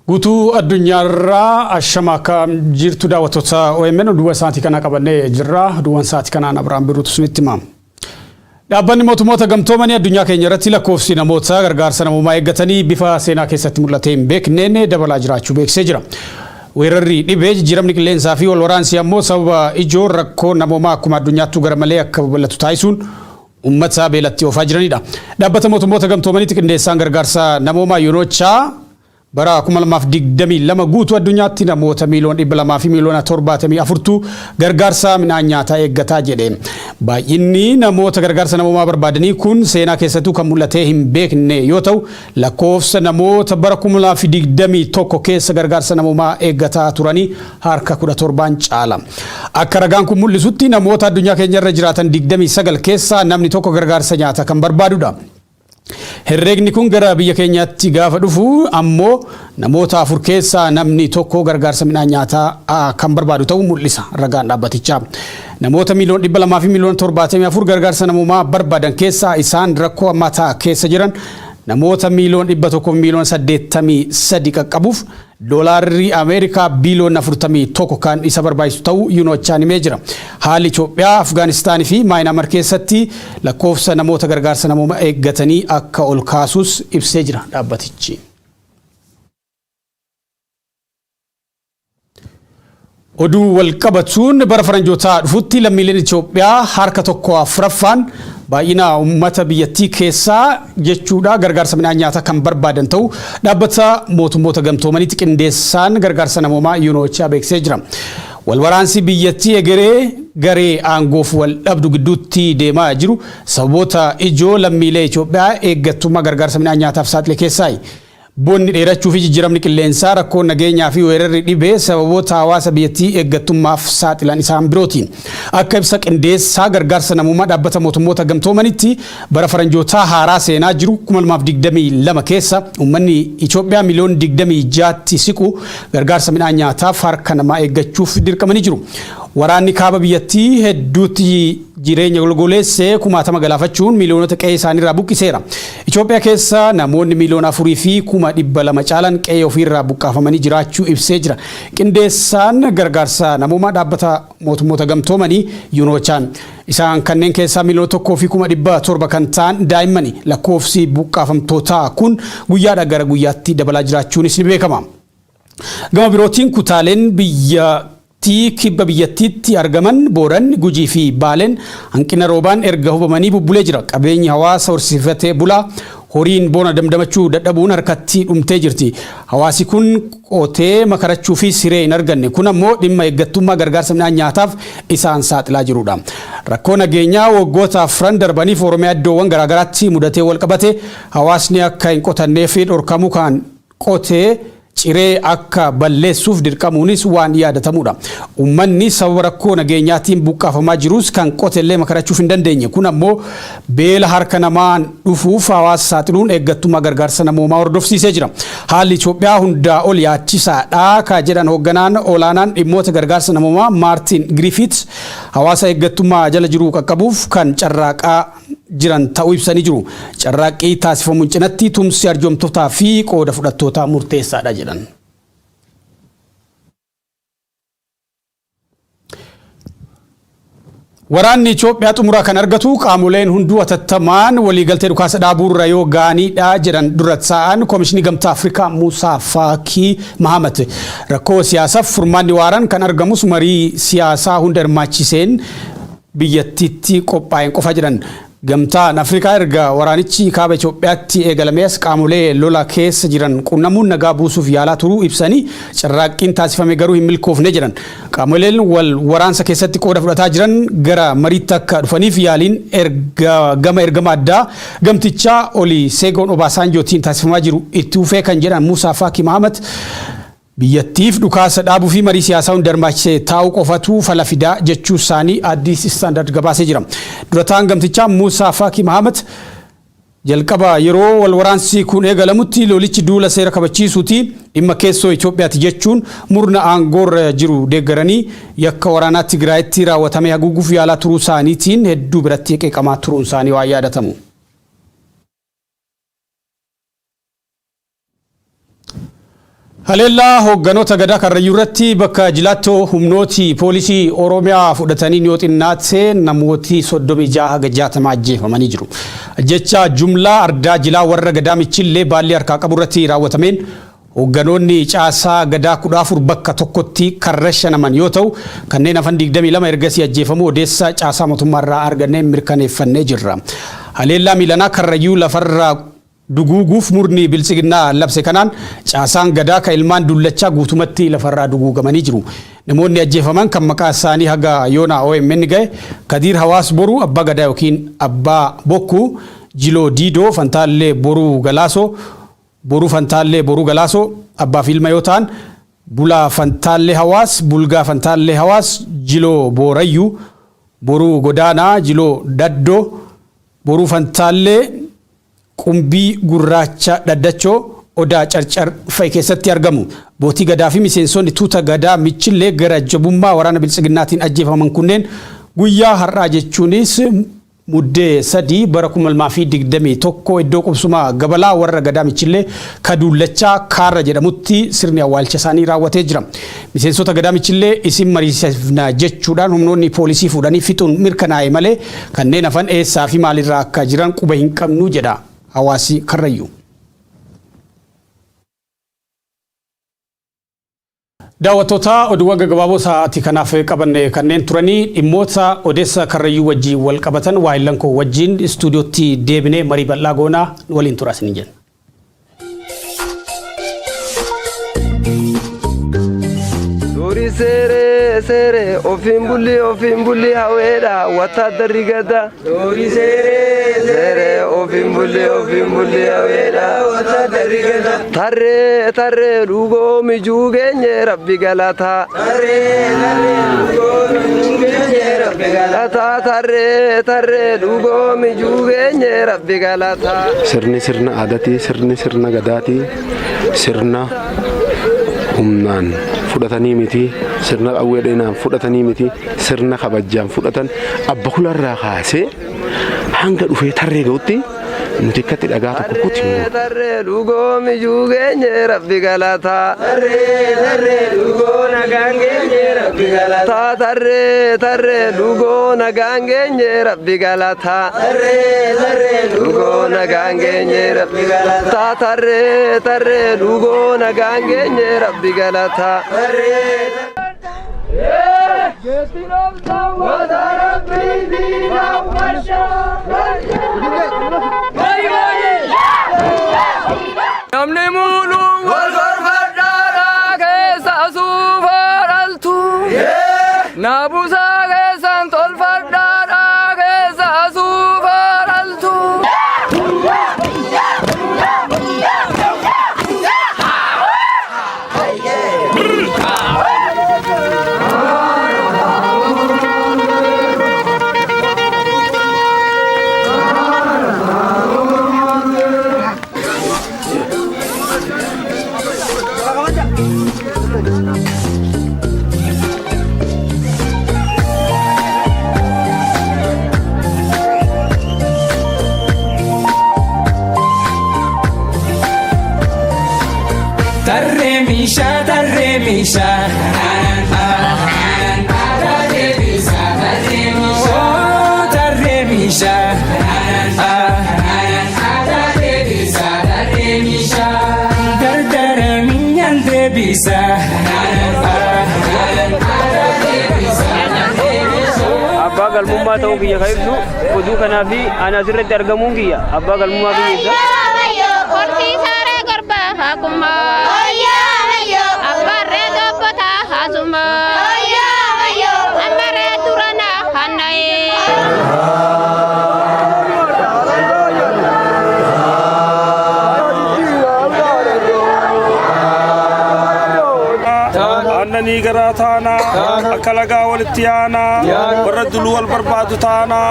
Guutuu addunyaarraa ashama akka jirtu daawwattoota OMN oduuwwan sa'aatii kanaa qabannee jirra. Oduuwwan sa'aatii kanaan Abiraam Birruutu isinitti hima. Dhaabbanni mootummoota gamtoomanii addunyaa keenya irratti lakkoofsi namoota gargaarsa namoomaa eeggatanii bifa seenaa keessatti mul'atee hin beekneen dabalaa jiraachuu beeksisee jira. Weerarri dhibee, jijjiiramni qilleensaa fi wal waraansi ammoo sababa ijoo rakkoo namoomaa akkuma addunyaattuu gara malee akka babal'atu taasisuun uummata beelatti oofaa jiranidha. Dhaabbata mootummoota gamtoomaniitti qindeessaan gargaarsa namoomaa UNOCHA bara 2022 guutuu addunyaatti namoota miiliyoona 200 fi miiliyoona 74tu gargaarsa midhaan nyaataa eeggataa jedhe. Baay'inni namoota gargaarsa namoomaa barbaadanii kun seenaa keessattuu kan mul'atee hin beekne yoo ta'u, lakkoofsa namoota bara 2021 keessa gargaarsa namoomaa eeggataa turanii harka 17n caala. Akka ragaan kun mul'isutti namoota addunyaa keenya irra jiraatan 29 keessaa namni tokko gargaarsa nyaataa kan barbaadudha. Herreegni kun gara biyya keenyaatti gaafa dhufu ammoo namoota 4 keessaa namni tokko gargaarsa midhaan nyaataa kan barbaadu ta'uu mul'isa ragaan dhaabbatichaa. Namoota miiliyoona 200 fi miiliyoona 74 gargaarsa namoomaa barbaadan keessaa isaan rakkoo hammaataa keessa jiran namoota miiliyoona 100 fi miiliyoona 83 qaqqabuuf Doolaarri Ameerikaa biiliyoonni 41 kan isa barbaachisu ta'uu UNOCHAn himee jira. Haalli Itoophiyaa, Afgaanistaanii fi Maayinaamar keessatti lakkoofsa namoota gargaarsa namooma eeggatanii akka ol kaasus ibsee jira dhaabbatichi. Oduu walqabatuun bara faranjootaa dhufutti lammiileen Itoophiyaa harka tokko afraffaan baay'ina uummata biyyattii keessaa jechuudha gargaarsa midhaan nyaataa kan barbaadan ta'uu dhaabbata mootummoota gamtoomaniitti qindeessaan gargaarsa namoomaa UNOCHA beeksisee jira. Walwaraansi biyyattii egeree garee aangoof wal dhabdu gidduutti deemaa jiru sababoota ijoo lammiilee Itoophiyaa eeggattummaa gargaarsa midhaan nyaataaf saaxile keessaayi. Bonni dheerachuu fi jijjiiramni qilleensaa, rakkoon nageenyaa fi weerarri dhibee sababoota hawaasa biyyattii eeggattummaaf saaxilan isaan birooti. Akka ibsa qindeessaa gargaarsa namoomaa Dhaabbata Mootummoota Gamtoomanitti bara faranjootaa haaraa seenaa jiru 2022 keessa uummanni Itoophiyaa miliyoona 26tti siqu gargaarsa midhaan nyaataaf harka namaa eeggachuuf dirqamanii jiru. Waraanni kaaba biyyattii hedduutti jireenya golgoleesse kumaatama galaafachuun miiliyoonota qe'ee isaaniirraa buqqiseera. Itoophiyaa keessa namoonni miiliyoona 4 fi 200,000 caalan qe'ee ofiirraa buqqaafamanii jiraachuu ibsee jira. Qindeessaan gargaarsa namoomaa dhaabbata mootummoota gamtoomanii UNOCHAn. Isaan kanneen keessaa miiliyoona 1 fi 700,000 kan ta'an daa'immani. Lakkoofsi buqqaafamtootaa kun guyyaadhaa gara guyyaatti dabalaa jiraachuunis ni beekama. Gama birootiin kutaaleen biyyattii kibba biyyattiitti argaman Booranni, Gujii fi Baaleen hanqina roobaan erga hubamanii bubbulee jira. Qabeenyi hawaasa horsiifatee bulaa horiin bona damdamachuu dadhabuun harkatti dhumtee jirti. Hawaasi kun qotee makarachuufis hiree hin arganne. Kun ammoo dhimma eeggattummaa gargaarsa midhaan nyaataaf isaan saaxilaa jirudha. Rakkoo nageenyaa waggoota afran darbaniif Oromiyaa iddoowwan garaagaraatti mudatee walqabate hawaasni akka hin qotanneef dhorkamuu kan qotee ciree akka balleessuuf dirqamuunis waan yaadatamuudha. Uummanni sababa rakkoo nageenyaatiin buqqaafamaa jirus kan qotellee makarachuuf hin dandeenye. Kun ammoo beela harka namaan dhufuuf hawaasa saaxiluun eeggattummaa gargaarsa namoomaa hordofsiisee jira. Haalli Itoophiyaa hundaa ol yaachisaadha ka jedhan hoogganaan olaanaan dhimmoota gargaarsa namoomaa Maartiin Giriifiits hawaasa eeggattummaa jala jiru qaqqabuuf kan carraaqaa jiran ta'uu ibsanii jiru. Carraaqqii taasifamuun cinatti tumsi arjoomtotaa fi qooda fudhattootaa murteessaadha jedhan. Waraanni Itoophiyaa xumura kan argatu qaamoleen hunduu hatattamaan waliigaltee dhukaasa dhaabuurra yoo ga'aniidha jedhan dura taa'aan Koomishinii Gamtaa Afrikaa Muusaa Faakii Mahamat. Rakkoo siyaasaaf furmaanni waaraan kan argamus marii siyaasaa hunda hirmaachiseen biyyattiitti qophaa'een qofa jedhan. Gamtaan Afrikaa erga waraanichi kaaba Itoophiyaatti eegalamee as qaamolee lola keessa jiran qunnamuun nagaa buusuuf yaalaa turuu ibsanii carraaqqiin taasifame garuu hin milkoofne jedhan. Qaamoleen wal waraansa keessatti qooda fudhataa jiran gara mariitti akka dhufaniif yaaliin erga gama ergama addaa gamtichaa Oliiseegoon Obaasaanjootiin taasifamaa jiru itti fufee kan jedhan Muusaa Faakii Mahamat biyyattiif dhukaasa dhaabuu fi marii siyaasaa hunda hirmaachise taa'uu qofatu fala fida jechuu isaanii Addis Standard gabaasee jira. Dura taa'aan gamtichaa Muusaa Faakii Mahamat jalqaba yeroo wal waraansi kun eegalamutti lolichi duula seera kabachiisuuti dhimma keessoo Itoophiyaati jechuun murna aangoorra jiru deeggaranii yakka waraanaa Tigraayitti raawwatame haguuguuf yaalaa turuu isaaniitiin hedduu biratti qeeqamaa turuun isaanii waan yaadatamu. Haleellaa hoogganoota gadaa Karrayyuu irratti bakka jilaattoo humnooti poolisii Oromiyaa fudhatanii yoo xinnaate namooti 36 haga 60 ajjeefamanii jiru. Ajjeechaa jumlaa ardaa jilaa warra gadaa Michillee baallii harkaa qabu irratti raawwatameen hoogganoonni caasaa gadaa 14 bakka tokkotti kan rashanaman yoo ta'u, kanneen hafan 22 ergasii ajjeefamuu odeessa caasaa mootummaarraa arganneen mirkaneeffannee jirra. Haleellaa miilanaa Karrayyuu lafarraa duguuguuf murni biltsiginnaa labse kanaan caasaan gadaa ka ilmaan dullachaa guutumatti lafarraa duguugamanii jiru. Namoonni ajjeefaman kan maqaa isaanii haga yoona OMN gahe Kadiir Hawaas Boruu abbaa gadaa yookiin abbaa Bokkuu, Jiloo Diidoo, Fantaallee Boruu Galaasoo, Boruu Fantaallee Boruu Galaasoo abbaa fi ilma yoo ta'an, Bulaa Fantaallee Hawaas, Bulgaa Fantaallee Hawaas, Jiloo Boorayyuu, Boruu Godaanaa, Jiloo Daddoo, Boruu Fantaallee, Qumbii Gurraacha Dhaddachoo, Odaa Carcar fa'i keessatti argamu. Bootii gadaa fi miseensonni tuuta gadaa Michillee gara jabummaa waraana biltsiginnaatiin ajjeefaman kunneen guyyaa har'aa jechuunis Muddee 3 bara 2021 iddoo qubsuma Gabalaa warra Gadaa Michillee ka Dullachaa Kaarra jedhamutti sirni awwaalcha isaanii raawwatee jira. Miseensota Gadaa Michillee isin mariisifna jechuudhaan humnoonni poolisii fuudhanii fixuun mirkanaa'e malee kanneen hafan eessaa fi maalirraa akka jiran quba hin qabnu jedha hawaasi Karrayyuu. Daawwattoota, oduuwwan gaggabaaboo sa'aatii kanaaf qabanne kanneen turanii. Dhimmoota odeessa Karrayyuu wajjin wal qabatan waayillan koo wajjin istuudiyootti deebinee marii bal'aa goonaa, waliin turaa isiniin jenna. Duri seeree seeree ofiin bulli ofiin bulli haweedha wattaaddarri gada. Duri seeree seeree ofiin bulli ofiin bulli haweedha wattaaddarri gada. Tarree tarree dhugoo mijuu geenye rabbi galataa. Tarree tarree dhugoo mijuu geenye rabbi galataa. Tarree tarree dhugoo mijuu geenye rabbi galataa. Sirni sirna aadaatii, sirni sirna gadaatii, sirna humnaan fudhatanii miti, sirna qawwee dheenaan fudhatanii miti, sirna kabajjaan fudhatan. Abba kularraa kaasee hanga dhufee tarree ga'utti nuti akkatti dhagaa tokko kuti hin Tarree tarree dhugoo mijuu geenye rabbi galataa. Tarree tarree dhugoo nagaan geenye rabbi galataa. Tarree tarree dhugoo nagaan geenye rabbi galataa. Tarree tarree dhugoo nagaan geenye rabbi galataa. Tarree tarree dhugoo nagaan geenye rabbi galataa. Namni muuluu wal gorfadhaadhaa keessa suufaa dhaltu. Naabusaa keessan tolfadhaadhaa keessa suufaa dhaltu. Tarree meeshaa, tarree meeshaa. Tarree meeshaa, tarree meeshaa. Tarree meeshaa. Tarree meeshaa, tarree meeshaa. Dardara minyaan deebisaa. Abbaa galmummaa ta'uu kiyya kan ibsu oduu kanaa fi ani asirratti argamuun kiyya abbaa galmummaa kiyya ibsa. Horsiisaaree gorbaa hakumaa. Abbaarree gobbotaa haasumaa. Ammaree duranaa hanna'ee. Aannanii garaa taanaa, akka lagaa walitti yaanaa, warra duluu wal barbaadu taanaa.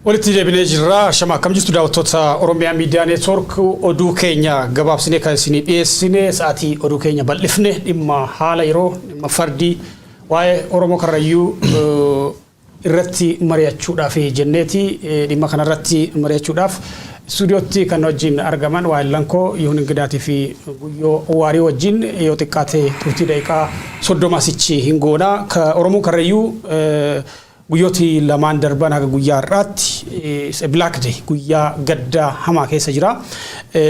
Walitti deebinee jirra. Shama, akkam jirtu daawwattoota Oromiyaa Miidiyaa Neetwoork? Oduu keenya gabaabsinee kan isinii dhiyeessine, sa'aatii oduu keenya bal'ifne dhimma haala yeroo, dhimma fardii, waa'ee Oromoo Karrayyuu. Irratti mari'achuudhaaf jenneeti. Dhimma kanarratti mari'achuudhaaf istuudiyootti kan wajjin argaman waayillan koo Yihuun Ingidaatii fi Guyyoo Waarii wajjin yoo xiqqaate turtii daqiiqaa 30 sichi hin goona. Oromoon Karrayyuu guyyooti lamaan darban haga guyyaa har'aatti black day, guyyaa gaddaa hamaa keessa jira.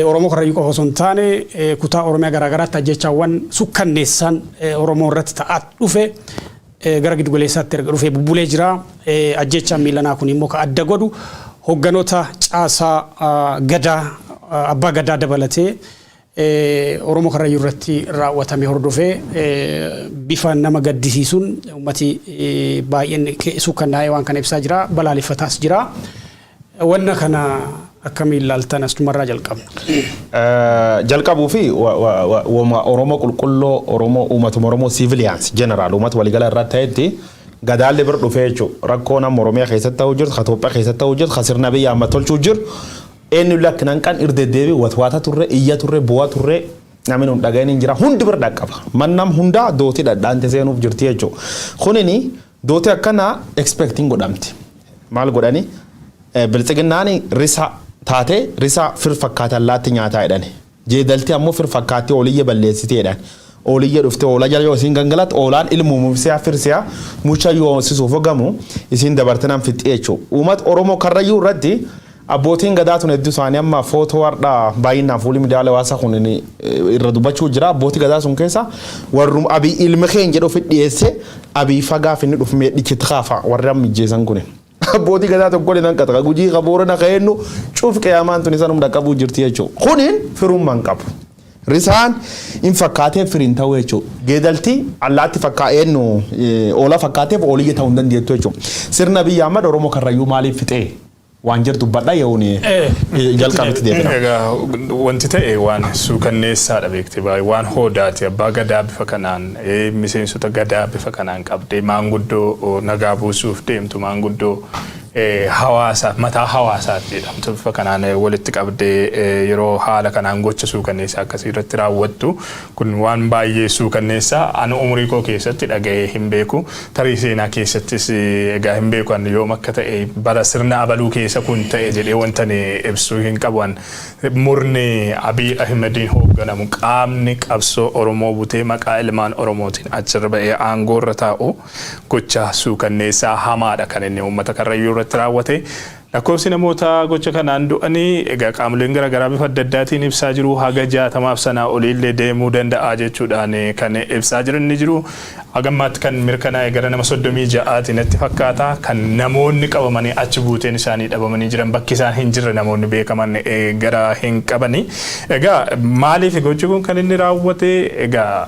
Oromoo Karrayyuu qofa osoo hin taane, kutaa Oromiyaa garaagaraatti ajjechaawwan sukkanneessan Oromoo irratti ta'aa dhufe gara giddugaleessaatti erga dhufee bubbulee jira. Ajjechaan miilanaa kun immoo ka adda godhu hogganoota caasaa gadaa, abbaa gadaa dabalatee, Oromoo Karrayyuu irratti raawwatame hordofee bifa nama gaddisiisuun uummati baay'een sukkannaa'ee waan kana ibsaa jira, balaaleffataas jira. Wanna kana akkamiin ilaaltan? Asumarraa jalqabna. Jalqabuu fi Oromoo qulqulloo, Oromoo uummatuma Oromoo, civilians general, uummata waliigala irratti ta'etti gadaalli bira dhufee jechuudha. Rakkoo nama Oromiyaa keessatti ta'uu jirtu, ka Itoophiyaa keessatti ta'uu jirtu, ka sirna biyya amma tolchuu jiru. Eenyu lakkinan kan irra deddeebi watwaata turre, iyya turre, bu'aa turre, namni nun dhagahin hin jira, hundi bira dhaqqaba. Mannam hundaa dootii dhadhaante seenuuf jirti jechuudha. Kunini dootii akkanaa expecting godhamti. Maal godhani? Biltsiginnaan risa taatee risa fir fakkaatan laatti nyaataa jedhani. Jeedaltii ammoo fir fakkaattii oliyya balleessitee jedhan. Oliyya dhuftee oola jala yoo isiin gangalatte, oolaan ilmuumsiyaa firsiyaa mucha yoo hoosisuuf hogamu isiin dabartinaan fixxee jechuudha. Uummata Oromoo Karrayyuu irratti abbootiin gadaa tun hedduu isaanii amma footoo har'aa baay'inaan fuulli miidiyaalee hawaasaa kun irra dubbachuu jira. Abbootii gadaa sun keessa warrum Abiy ilmi keenya jedhu ofi dhiyeesse, Abiy fagaaf inni dhufu meedhichitti kaafa warri amma ijjeessan kuni. Abbootii gadaa tokko illee nan qaxaqa Gujii ka Boorana ka eenyu cuuf qiyaamaan tun isaan hunda qabuu jirti jechuudha. Kuniin firummaan qabu. Risaan hin fakkaatee firiin ta'uu jechuudha. Geedaltii allaatti fakkaa eenyu oola fakkaateef ooliyya ta'uu hin dandeettu jechuudha. Sirna biyya Ahmad Oromoo Karrayyuu maaliif fixee waan jirtu dubbadha yeroon jalqabitti deebina. Egaa wanti ta'e waan suukanneessaadha, beekte, baay'ee waan hoodaati. Abbaa gadaa bifa kanaan, miseensota gadaa bifa kanaan qabdee, maanguddoo nagaa buusuuf deemtu, maanguddoo hawaasa, mataa hawaasaatti jedhamtu bifa kanaan walitti qabdee, yeroo haala kanaan gocha suukanneessaa akkasii irratti raawwattu, kun waan baay'ee suukanneessaa ani umurii koo keessatti dhaga'ee hin beeku. Tarii seenaa keessattis egaa hin beeku ani yoom akka ta'e, bara sirna abaluu keessa kun ta'e jedhee wanta ani ibsuu hin qabu. An murni Abiy Ahimediin hoogganamu, qaamni qabsoo Oromoo butee maqaa ilmaan Oromootiin achirra ba'ee aangoo irra taa'u, gocha suukanneessaa hamaadha kan inni uummata Karrayyuu irratti raawwate. Lakkoofsi namoota gocha kanaan du'anii egaa qaamoleen garaagaraa bifa adda addaatiin ibsaa jiru, haga 60f sanaa oliillee deemuu danda'a jechuudhaan kan ibsaa jiran ni jiru. Hagammaatti kan mirkanaa'e gara nama 36ti natti fakkaata. Kan namoonni qabamanii achi buuteen isaanii dhabamanii jiran, bakki isaan hin jirre, namoonni beekaman gara hin qabani. Egaa maaliif gochi kun kan inni raawwate? Egaa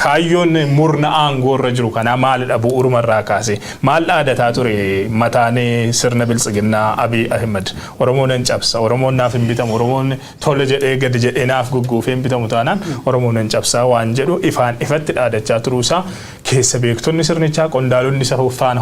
kaayyoon murna aangoo irra jiru kanaa maalidha? Bu'uuruma irraa kaase maal dhaadataa ture mataan sirna biltsiginnaa Abiy Ahmed? Oromoon nan cabsa, Oromoon naaf hin bitamu, Oromoon tole jedhee gadi jedhee naaf gugguufee hin bitamu taanaan Oromoon nan cabsaa waan jedhu ifaan ifatti dhaadachaa turuusaa keessa beektonni sirnichaa, qondaalonni isa faana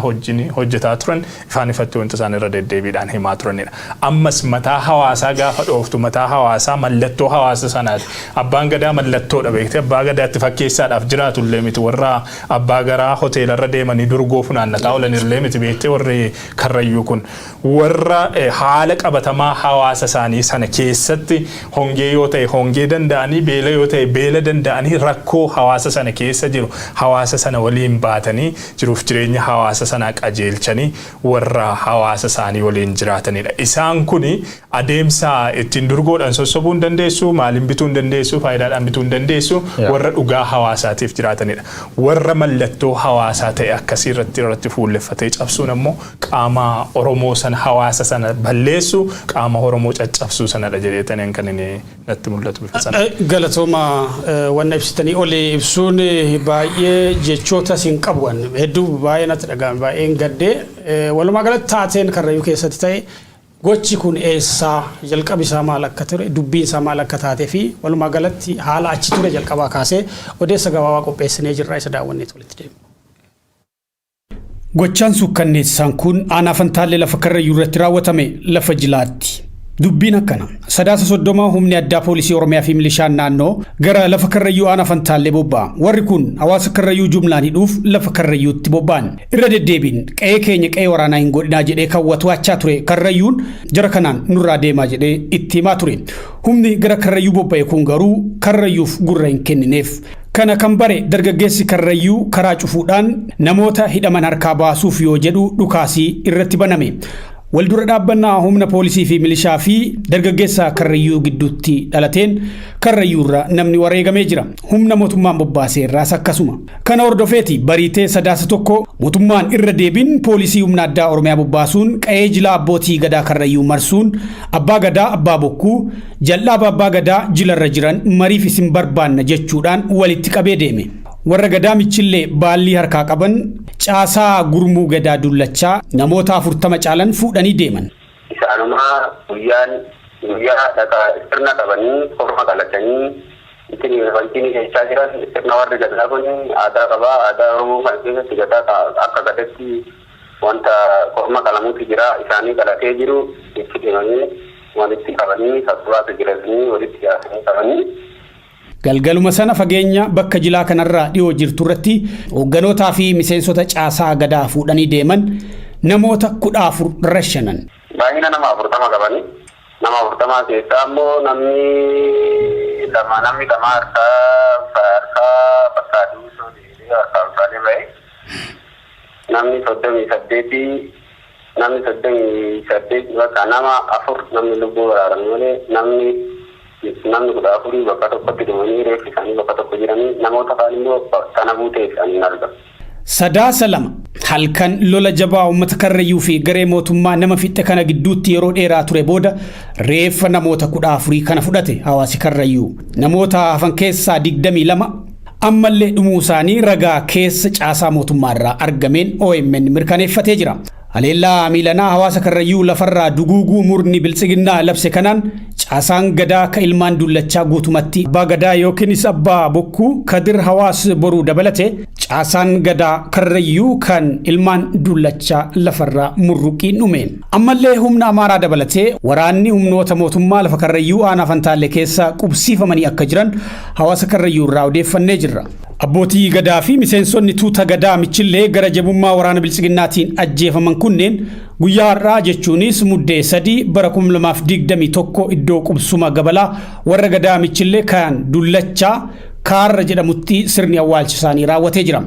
hojjetaa turan ifaan ifatti wanta isaan irra deddeebiidhaan himaa turanidha. Ammas mataa hawaasaa gaafa dhooftu, mataa hawaasaa mallattoo hawaasa sanaati. Abbaan gadaa mallattoodha, beektee, abbaa gadaatti fakkeessaadhaaf jiraatullee miti, warra abbaa garaa hoteelarra deemanii durgoo funaannataa oolanillee miti, beektee. Warri Karrayyuu kun warra haala qabatamaa hawaasa isaanii sana keessatti hongee yoo ta'e hongee danda'anii, beela yoo ta'e beela danda'anii, rakkoo hawaasa sana keessa jiru hawaasa sana waliin baatanii, jiruuf jireenya hawaasa sanaa qajeelchanii warra hawaasa isaanii waliin jiraatanidha. Isaan kuni adeemsa ittiin durgoodhaan sossobuu hin dandeessu, maaliin bituu hin dandeessu, faayidaadhaan bituu hin dandeessu, warra dhugaa hawaasaatiif jiraatanidha. Warra mallattoo hawaasaa ta'e akkasii irratti fuulleffatee cabsuun ammoo qaama Oromoo sana, hawaasa sana balleessu, qaama Oromoo caccabsuu sanadha jedheetaniin kan inni natti mul'atu bifa sana. Galatooma. Wanna ibsitanii oli ibsuun baay'ee jechoota siin qabu hedduu baay'ee natti dhaga'ame, baay'een gaddee. Walumaa galatti taateen Karrayyuu keessatti ta'e, gochi kun eessaa jalqabi isaa maal akka ture, dubbiin isaa maal akka taatee fi walumaa galatti haala achi ture jalqabaa kaasee odeessa gabaabaa qopheessinee jirra, isa daawwannee walitti deemu. Gochaan suukkanneessaan kun aanaa Fantaallee lafa Karrayyuu irratti raawwatame, lafa jilaatti. Dubbiin akkana. Sadaasa 30 humni addaa poolisii Oromiyaa fi milishaan naannoo gara lafa Karrayyuu aanaa Fantaallee bobba'a. Warri kun hawaasa Karrayyuu jumlaan hidhuuf lafa Karrayyuutti bobba'an. Irra deddeebiin qe'ee keenya qe'ee waraanaa hin godhinaa jedhee kan watwaachaa ture Karrayyuun jara kanaan nurraa deemaa jedhee itti himaa ture. Humni gara Karrayyuu bobba'e kun garuu Karrayyuuf gurra hin kennineef. Kana kan bare dargaggeessi Karrayyuu karaa cufuudhaan namoota hidhaman harkaa baasuuf yoo jedhu dhukaasii irratti baname. Waldura dhaabbannaa humna poolisii fi milishaa fi dargaggeessa Karrayyuu gidduutti dhalateen Karrayyuurra namni wareegamee jira. Humna mootummaan bobbaasee irraas akkasuma. Kana hordofeeti bariitee Sadaasa 1 mootummaan irra deebiin poolisii humna addaa Oromiyaa bobbaasuun qa'ee jilaa abbootii gadaa Karrayyuu marsuun abbaa gadaa abbaa bokkuu jal'aaba abbaa gadaa jilarra jiran mariif isin barbaanna jechuudhaan walitti qabee deeme. Warra gadaa michillee baallii harkaa qaban caasaa gurmuu gadaa dullachaa namoota 40 caalan fuudhanii deeman. Isaanumaa guyyaan guyyaa dhaqa sirna qabanii korma qalatanii ittiin wanti keessaa jiran sirna warri gadaa kun aadaa qabaa. Aadaa Oromoo kana keessatti gadaa akka gadatti wanta korma qalamuutu jira. Isaanii qalatee jiru itti deemanii walitti qabanii sassabaatu jiranii walitti yaasanii qabanii. Galgaluma sana fageenya bakka jilaa kanarraa dhiyoo jirtu irratti hoogganootaa fi miseensota caasaa gadaa fuudhanii deeman namoota 14 rashanan. Baay'ina nama 40 qabanii. Nama 40 keessaa immoo namni lama namni lama harkaa bakka aduu harkaa utaalee ba'e. Namni 38, namni 38 bakka nama afur namni lubbuu baraaran malee namni 14 bakka tokkotti dhumanii reeffi isaanii bakka tokko jiranii, namoota kaan immoo sana buutee isaanii hin argamu. Sadaasa 2 halkan lola jabaa uummata Karrayyuu fi garee mootummaa nama fixxe kana gidduutti yeroo dheeraa ture booda reeffa namoota 14 kana fudhate hawaasi Karrayyuu. Namoota hafan keessaa 22 ammallee dhumuu isaanii ragaa keessa caasaa mootummaa irraa argameen OMN mirkaneeffatee jira. Haleellaa miilanaa hawaasa Karrayyuu lafarraa duguuguu murni biltsiginnaa labse kanaan caasaan gadaa ka ilmaan dullachaa guutumatti abbaa gadaa yookiinis abbaa bokkuu Kadir Hawaas Boruu dabalate caasaan gadaa Karrayyuu kan ilmaan dullachaa lafarraa murruqiin dhume. Ammallee humna Amaaraa dabalatee waraanni humnoota mootummaa lafa Karrayyuu aanaa Fantaallee keessa qubsiifamanii akka jiran hawaasa Karrayyuu irraa odeeffannee jirra. Abbootii gadaa fi miseensonni tuuta gadaa michillee gara jabummaa waraana biltsiginnaatiin ajjeefaman kunneen guyyaa har'aa jechuunis Muddee 3 bara 2021 iddoo qubsuma gabalaa warra gadaa michillee kan dullachaa Kaarra jedhamutti sirni awwaalcha isaanii raawwatee jira.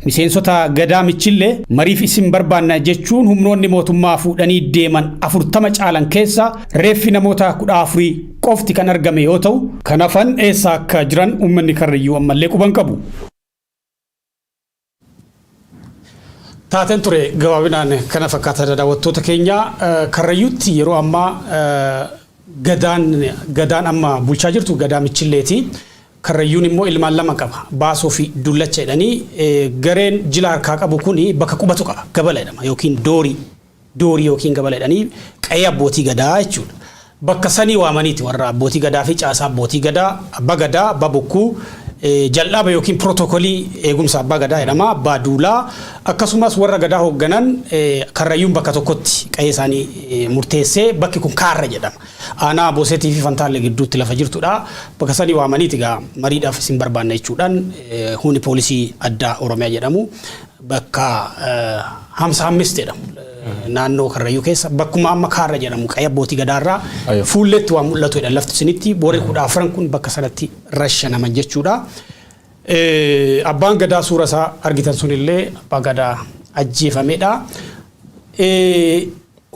Miseensota gadaa michillee mariif isin barbaanna jechuun humnoonni mootummaa fuudhanii deeman 40 caalan keessa reeffi namoota 14 qofti kan argame yoo ta'u, kan hafan eessa akka jiran uummanni Karrayyuu ammallee quban qabu. Taateen ture gabaabinaan kana fakkaata. Daawwattoota keenya, Karrayyuutti yeroo ammaa gadaan amma bulchaa jirtu gadaa Michilleeti. Karrayyuun immoo ilmaan lama qaba. Baasoo fi Dullacha jedhanii. Gareen jila harkaa qabu kuni bakka qubatu qaba. Gabala jedhama yookiin doorii. Doorii yookiin gabala jedhanii qa'ee abbootii gadaa jechuudha. Bakka sanii waamaniiti warra abbootii gadaa fi caasaa abbootii gadaa, abbaa gadaa, abbaa bokkuu, jal'aaba yookiin pirootokolii eegumsa abbaa gadaa jedhama, abbaa duulaa, akkasumas warra gadaa hoogganan Karrayyuun bakka tokkotti qa'ee isaanii murteessee bakki kun Kaarra jedhama. Aanaa Bosetii fi Fantaalle gidduutti lafa jirtudha. Bakka sanii waamaniiti egaa mariidhaaf isin barbaanna jechuudhaan humni poolisii addaa Oromiyaa jedhamu bakka 55 jedhamu naannoo Karrayyuu keessa bakkuma amma Kaarra jedhamu qa'ee abbootii gadaarraa fuulleetti waan mul'atudha lafti isinitti booree 14n kun bakka sanatti rashanaman jechuudha. Abbaan gadaa suura isaa argitan sunillee abbaa gadaa ajjeefamedha.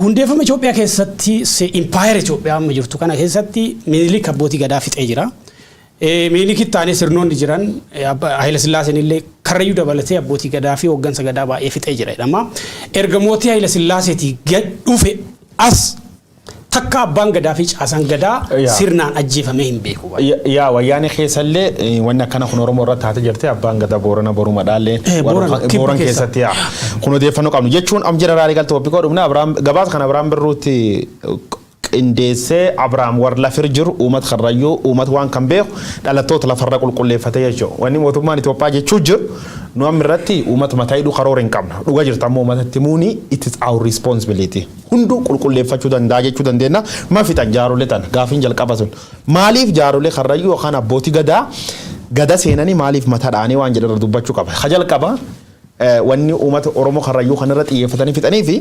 Hundeeffama Itoophiyaa keessatti, impaayera Itoophiyaa amma jirtu kana keessatti, Minilik abbootii gadaa fixee jira. Minilikitti aanee sirnoonni jiran Haayila Sillaaseen illee Karrayyuu dabalatee abbootii gadaa fi hooggansa gadaa baay'ee fixee jira jedhama. Erga mootii Haayila Sillaaseetii gad dhufe as takka abbaan gadaa fi caasaan gadaa sirnaan ajjeefamee hin beeku. Yaa, wayyaanee keessallee wanni akkana kun Oromoo irratti haate jirti. Abbaan gadaa Boorana boruma dhaallee Boorana, kibba Booran keessa. Keessatti yaa kun odeeffannoo qabnu jechuun am jeneraalii galta topic dhufne. Abiraam gabaasa kana Abiraam Birruutti qindeessee. Abiraam warra lafir jiru, uummata Karrayyuu, uummata waan kan beeku, dhalattoota lafarra qulqulleeffatee jechuudha. Wanni mootummaan Itoophiyaa jechuu jiru Nu amma irratti uummata mataa hidhuu karoora hin qabna. Dhuga jirta ammoo uummatatti himuuni it is our responsibility. Hunduu qulqulleeffachuu danda'a jechuu dandeenya. Ma fixan jaarolee tana gaafiin jalqaba sun. Maaliif jaarolee Karrayyuu yookaan abbootii gadaa gada seenanii maaliif mataa dha'anii waan jedhan irra dubbachuu qaba. Ka jalqaba wanni uummata Oromoo Karrayyuu kanarra xiyyeeffatanii fixanii fi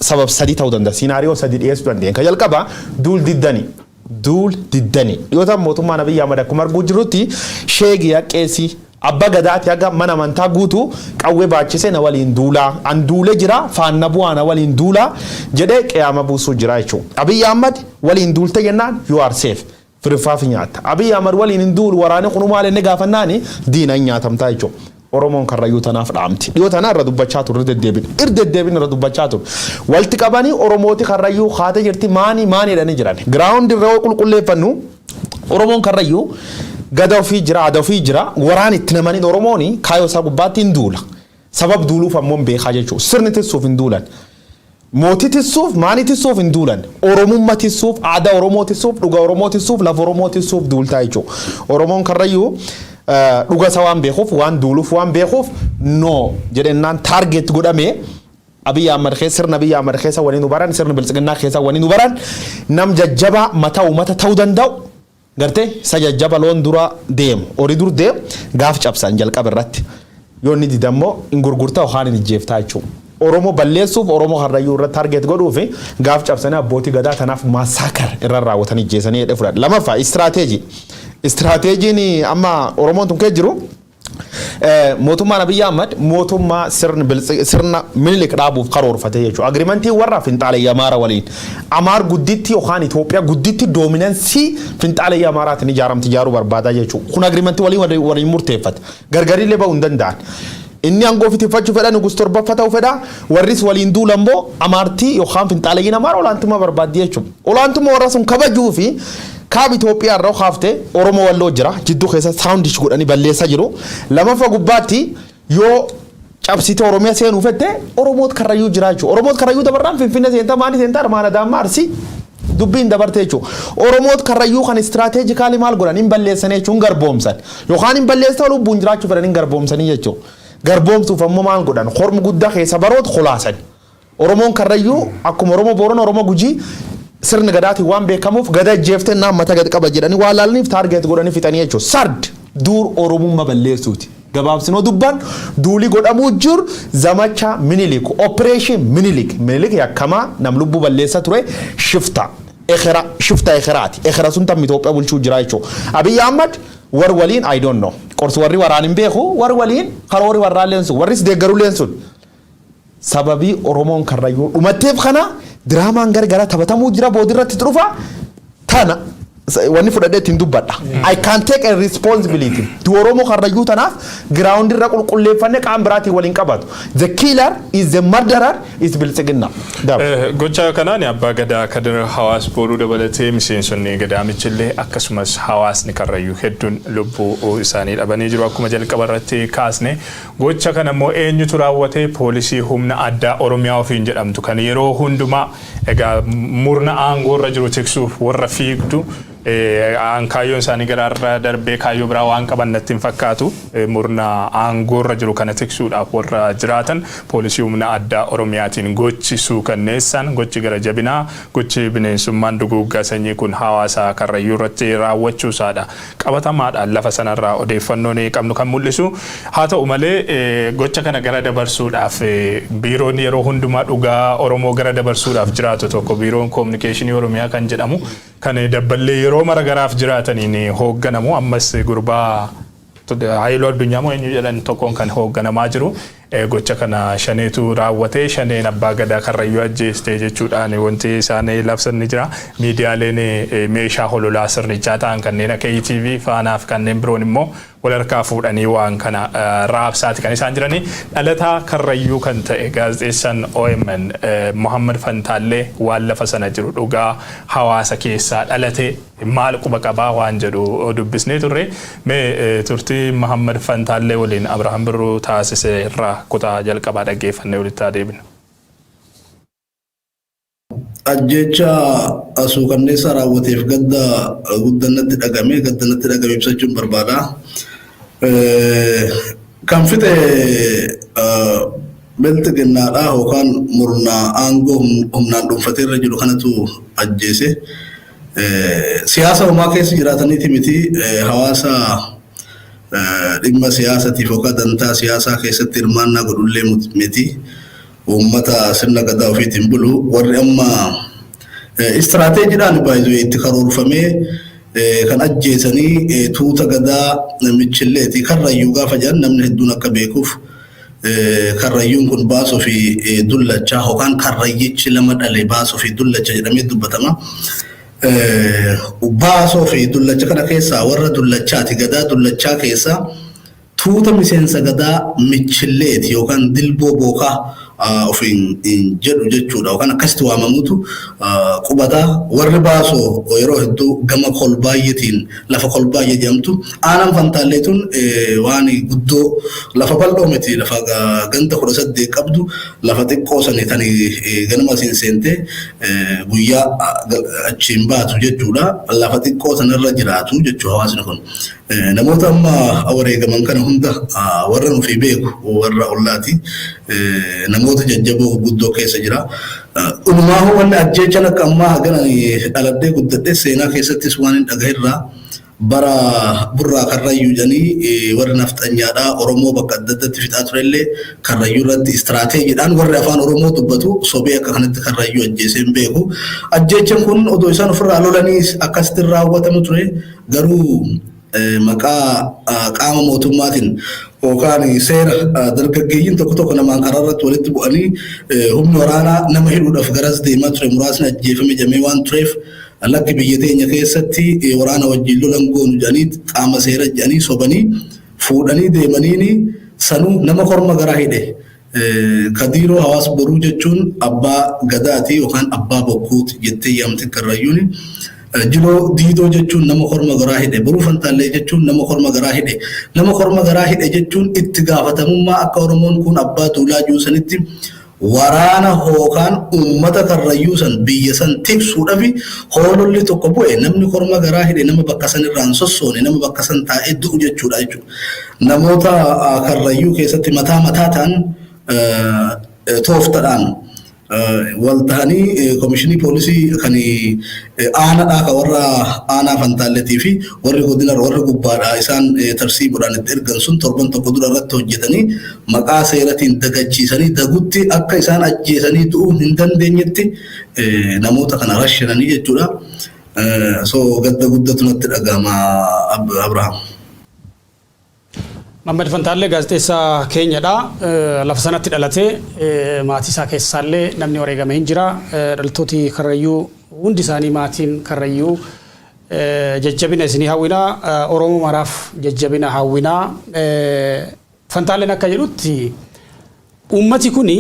sabab sadii ta'uu danda'a. Scenario sadii dhiyeessuu dandeenya. Ka jalqaba duul diddanii. Duul diddanii. Dhiyootaan mootummaan Abiyyi Ahmad akkuma arguu jirutti sheegii haqqeessii abba gadaati haga mana amantaa guutuu qawwee baachisee na waliin duulaa, an duulee jira, faanna bu'aa, na waliin duulaa jedhee qiyaama buusuu jira jechuudha. Abiyyi Ahmad waliin duulte jennaan you are safe. Firifaafi nyaatta. Abiyyi Ahmad waliin hin duulu, waraanni kun maal inni gaafannaani diina hin nyaatamtaa jechuudha. Oromoon Karrayyuu tanaaf dhaamti. Dhiyoo tana irra dubbachaa turre, deddeebin. Ir deddeebin irra dubbachaa turre. Walitti qabanii Oromooti Karrayyuu kaatee jirti maanii maanii jedhanii jiran. Ground irra yoo qulqulleeffannu, Oromoon Karrayyuu gada ofii jira, aadaa ofii jira, waraan itti namaniin Oromoon kaayoo isaa gubbaatti hin duula. Sabab duuluuf ammoo hin beekaa jechuudha. Sirni tissuuf hin duulan. Mootii tissuuf, maanii tissuuf hin duulan. Oromummaa tissuuf, aadaa Oromoo tissuuf, dhuga Oromoo tissuuf, lafa Oromoo tissuuf duultaa jechuudha. Oromoon Karrayyuu dhuga isa waan beekuuf, waan duuluuf waan beekuuf, no jedhennaan target godhamee Abiyyi Ahmad keessa, sirna Abiyyi Ahmad keessa waliin nu baran, sirna biltsiginnaa keessa waliin nu baran, nam jajjabaa mataa uummata ta'uu danda'u gartee isa jajjaba loon dura deemu, horii dur deemu gaaf cabsan jalqaba irratti yoo inni didammoo hin gurgurtaa yookaan hin ijjeeftaa jechuudha. Oromoo balleessuuf, Oromoo Karrayyuu irratti target godhuu fi gaaf cabsanii abbootii gadaa tanaaf massacre irra raawwatanii ijjeessanii jedhee fudhadha. Lamaffaa, istiraateejii. Istiraateejiin amma Oromoon tun keessa jiru, mootummaan Abiyyi Ahmad mootummaa sirna Minilik dhaabuuf karoorfate jechuudha. Agreementii warra finxaalayya Amaara waliin. Amaar gudditti yookaan Itoophiyaa gudditti dominance finxaalayya Amaaraatiin ijaaramti ijaaruu barbaadaa jechuudha. Kun agreementii waliin murteeffate. Gargarillee ba'uu hin danda'an. Inni aangoo fitifachuu fedha, nugus torbaffaa ta'uu fedha. Warris waliin duula immoo Amaartii yookaan finxaalayyiin Amaara olaantummaa barbaaddi jechuudha. Olaantummaa warra sun kabajuu fi kaaba Itoophiyaa irraa kaaftee Oromoo Walloo jira. Jidduu keessa saawundish godhanii balleessaa jiru. Lamaffaa gubbaatti yoo cabsite Oromiyaa seenuu fette Oromoot Karrayyuu jira jechuudha. Oromoot Karrayyuu dabarraan Finfinnee seentaa, maali seentaa, armaan Adaammaa, Arsii dubbiin dabarte jechuudha. Oromoot Karrayyuu kan strategically maal godhan? Hin balleessan jechuun garboomsan. Yookaan hin balleessaa, lubbuun jiraachuu fedhan hin garboomsanii jechuudha. Garboomsuuf ammoo maal godhan? Hormi guddaa keessa baroota kolaasan. Oromoon Karrayyuu akkuma Oromoo Boorana, Oromoo Gujii sirni gadaatiin waan beekamuuf gada jeeftee naan mata gad qaba jedhanii waan laalaniif target godhanii fixanii jechuudha. Sard duur Oromummaa balleessuuti. Gabaabsinoo dubban duuli godhamuu jiru zamacha Minilik, operation Minilik. Minilik yakkamaa nam lubbuu balleessa ture, shifta. Ekera shifta ekeraati. Ekera sun tammi Itoophiyaa bulchuu jira jechuudha. Abiyyi Ahmad war waliin, I don't know. Qorsi warri waraan hin beeku, warri waliin karoori warraalleen sun, warris deeggarulleen sun. Sababii Oromoon Karrayyuu dhumatteef kana diraamaan gargara taphatamuu jira, boodirratti dhufa tana wanni fudhadhee ittiin dubbadha. I can take a responsibility. Du Oromoo Karrayyuu tanaaf ground irra qulqulleeffannee qaama biraatiin waliin qabatu. The killer is, the murderer is Biltsiginna. Gocha kanaan abbaa gadaa Kadir Hawaas Booruu dabalatee miseensonni gadaamichillee akkasumas hawaasni Karrayyuu hedduun lubbuu isaanii dhabanii jiru, akkuma jalqaba irratti kaasne. Gocha kana immoo eenyutu raawwate? Poolisii humna addaa Oromiyaa ofiin jedhamtu kan yeroo hundumaa egaa murna aangoo irra jiru tiksuuf warra fiigdu, kaayyoon isaanii garaarra darbee kaayyoo biraa waan qaban natti hin fakkaatu. Murna aangoorra jiru kana tiksuudhaaf warra jiraatan poolisii humna addaa Oromiyaatiin gochi suukanneessaan, gochi gara jabinaa, gochi bineensummaan duguuggaa sanyii kun hawaasa Karrayyuu irratti raawwachuu isaadha. Qabatamaadhaan lafa sanarraa odeeffannoon qabnu kan mul'isu. Haa ta'u malee, gocha kana gara dabarsuudhaaf biiroon yeroo hundumaa dhugaa Oromoo gara dabarsuudhaaf jiraatu tokko, biiroon koominikeeshinii Oromiyaa kan jedhamu, kan dabballee yeroo mara garaaf jiraataniin hoogganamu, ammas gurbaa Haayiluu Addunyaa moo eenyu jedhan tokkoon kan hoogganamaa jiru, gocha kana shaneetu raawwatee, shaneen abbaa gadaa Karrayyuu ajjeeste jechuudhaan wanti isaan labsan ni jira. Miidiyaaleen meeshaa hololaa sirnichaa ta'an kanneen akka ETV, Faanaa fi kanneen biroon immoo wal harkaa fuudhanii waan kana raabsaati kan isaan jiranii. Dhalataa Karrayyuu kan ta'e gaazexeessaan OMN Muhammad Fantaallee waan lafa sana jiru, dhugaa hawaasa keessaa dhalate maal quba qabaa waan jedhu dubbisnee turre. Mee turtii Muhammad Fantaallee waliin Abrahaam Birruu taasise irraa kutaa jalqabaa dhaggeeffannee walitti adeemna. Ajjecha suukanneessaa raawwateef gadda guddaa natti dhagame, gadda natti dhagame ibsachuun barbaada. Kan fixe bilxiginnaadha yookaan murna aangoo humnaan dhuunfatee irra jiru kanatu ajjeese. Siyaasa homaa keessa jiraataniiti miti, hawaasa dhimma siyaasatiif yookaan dantaa siyaasaa keessatti hirmaannaa godhullee miti. Uummata sirna gadaa ofiitiin bulu warri amma istiraateejiidhaan baay'ee itti karoorfamee kan ajjeesanii tuuta gadaa Michilleeti. Karrayyuu gaafa jedhan namni hedduun akka beekuuf, Karrayyuun kun Baasoo fi Dullacha yookaan Karrayyichi lama dhale Baasoo fi Dullacha jedhamee dubbatama. Baasoo fi Dullacha kana keessaa warra Dullachaati. Gadaa Dullachaa keessaa tuuta miseensa gadaa Michilleeti yookaan Dilboo Bookaa ofiin jedhu jechuudha, yookaan akkasitti waamamutu qubata. Warri Baasoo yeroo hedduu gama Kolbaayyetiin, lafa Kolbaayyee jedhamtu, aanaan Fantaallee tun waan guddoo lafa bal'oo miti, lafa ganda 18 qabdu, lafa xiqqoo sani tani ganama asiin seentee guyyaa achiin baatu jechuudha. Lafa xiqqoo sanarra jiraatu jechuudha hawaasni kun. Namoota amma wareegaman kana hunda warra nufi beeku warra ollaati. Namoota jajjaboo guddoo keessa jira. Dhugumaahu wanni ajjeechan akka ammaa hagana dhaladhee guddadhee seenaa keessattis waan hin dhagahirraa, bara Burraa Karrayyuu jedhanii warri nafxanyaadhaa Oromoo bakka adda addaatti fixaa turellee, Karrayyuu irratti istiraateejiidhaan warri afaan Oromoo dubbatu sobee akka kanatti Karrayyuu ajjeesee hin beeku. Ajjeechan kun odoo isaan ofirraa lolanii akkasitti raawwatamu ture, garuu maqaa qaama mootummaatiin yookaan seera dargaggeeyyiin tokko tokko namaan karaa irratti walitti bu'anii humni waraanaa nama hidhuudhaaf garas deemaa ture, muraasni ajjeefame jedhamee waan tureef, lakki, biyya teenya keessatti waraana wajjin lolan goonu jedhanii, qaama seera jedhanii sobanii fuudhanii deemaniini sanuu nama korma garaa hidhe. Kadiiroo Hawaas Boruu jechuun abbaa gadaati yookaan abbaa bokkuuti jettee yaamti Karrayyuuni. Jiloo Diidoo jechuun nama korma garaa hidhe. Boruu Fantaallee jechuun nama korma garaa hidhe. Nama korma garaa hidhe jechuun itti gaafatamummaa akka Oromoon kun abbaa duulaa juusanitti waraana hookaan uummata Karrayyuu san biyya san tiksuudhaaf hoololli tokko bu'e, namni korma garaa hidhe nama bakka san irraan sossoone, nama bakka san taa'ee du'u jechuudha jechuudha. Namoota Karrayyuu keessatti mataa mataa ta'an tooftadhaan wal ta'anii komishinii poolisii kan aanaadhaa, kan warra aanaa Fantaalletii fi warri godina, warri gubbaadhaa isaan tarsiibuudhaan itti ergan sun torban tokko dura irratti hojjetanii maqaa seeratiin dagachiisanii dagutti akka isaan ajjeesanii du'uu hin dandeenyetti namoota kana rashananii jechuudha. So gadda guddatu natti dhagahama, Abrahaam. Mammad Fantaallee gaazexeessaa keenyadha. Lafa sanatti dhalatee maatii isaa keessaallee namni wareegame hin jira. Dhaltooti Karrayyuu hundi isaanii, maatiin Karrayyuu, jajjabina isinii hawwinaa. Oromoo maraaf jajjabina hawwinaa. Fantaalleen akka jedhutti uummati kuni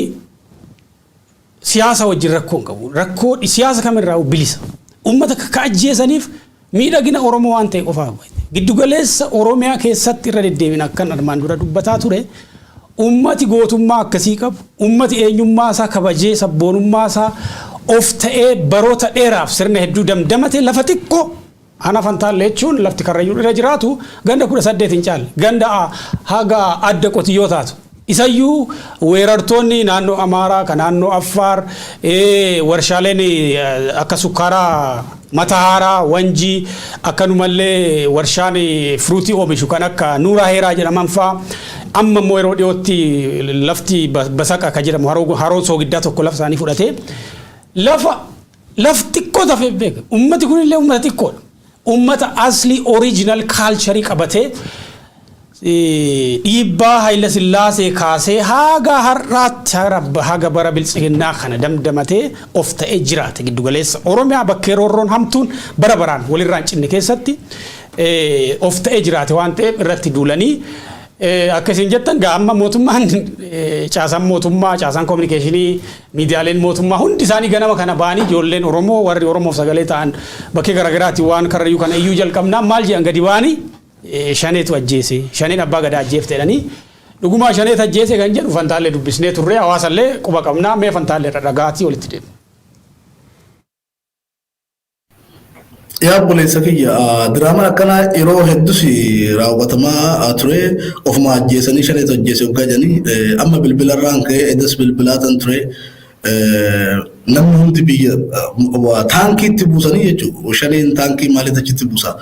siyaasa wajjin rakkoo hin qabu. Rakkoo siyaasa kamirraa bilisa. Uummata ka ajjeesaniif miidhagina Oromoo waan ta'e qofaaf. Giddugaleessa Oromiyaa keessatti irra deddeebiin akkan armaan dura dubbataa ture, uummati gootummaa akkasii qabu, uummati eenyummaa isaa kabajee, sabboonummaa isaa of ta'ee baroota dheeraaf sirna hedduu damdamate, lafa xiqqoo Ana Fantaalle jechuun lafti Karrayyuun irra jiraatu ganda 18 hin caalle. Ganda haga adda qotiyyoo taatu. Isayyuu weerartoonni naannoo Amaaraa, kan naannoo Affaar, warshaaleen akka sukkaaraa Matahaaraa, Wanjii, akkanumallee warshaan firuutii oomishu kan akka Nuuraa Heeraa jedhaman fa'aa, amma immoo yeroo dhiyootti lafti Basaqa kan jedhamu, haroon soogiddaa tokko lafa isaanii fudhatee lafa xiqqoo tafeef beeka. Ummati kunillee ummata xiqqoodha. Ummata asli original culture qabatee dhiibbaa Hayila Sillaasee kaasee haga har'aatti, haga bara biltsiginnaa kana damdamatee of ta'ee jiraate, giddugaleessa Oromiyaa bakkee roorroon hamtuun bara baraan walirraan cinne keessatti of ta'ee jiraate waan ta'eef irratti duulanii akka isin jettan gaa amma mootummaan, caasaan mootummaa, caasaan koominikeeshinii, miidiyaaleen mootummaa hundi isaanii ganama kana ba'anii ijoolleen Oromoo warri Oromoof sagalee ta'an bakkee garaagaraatti waan Karrayyuu kana iyyuu jalqabnaan maal jedhan? Gadi ba'anii shaneetu ajjeese, shaneen abbaa gadaa ajjeefte jedhanii. Dhugumaa shaneetu ajjeese kan jedhu Fantaallee dubbisnee turre, hawaasallee quba qabnaa. Mee Fantaallee irra dhagaatii walitti deemu. Yaa obboleessa kiyya, diraamaan akkanaa yeroo hedduus raawwatamaa ture. Ofuma ajjeesanii, shaneetu ajjeese hoggaa jedhanii, amma bilbilarraan ka'ee edas bilbilaatan ture. Namni hundi biyya taankii itti buusanii jechuudha. Shaneen taankii maaliif achitti buusa?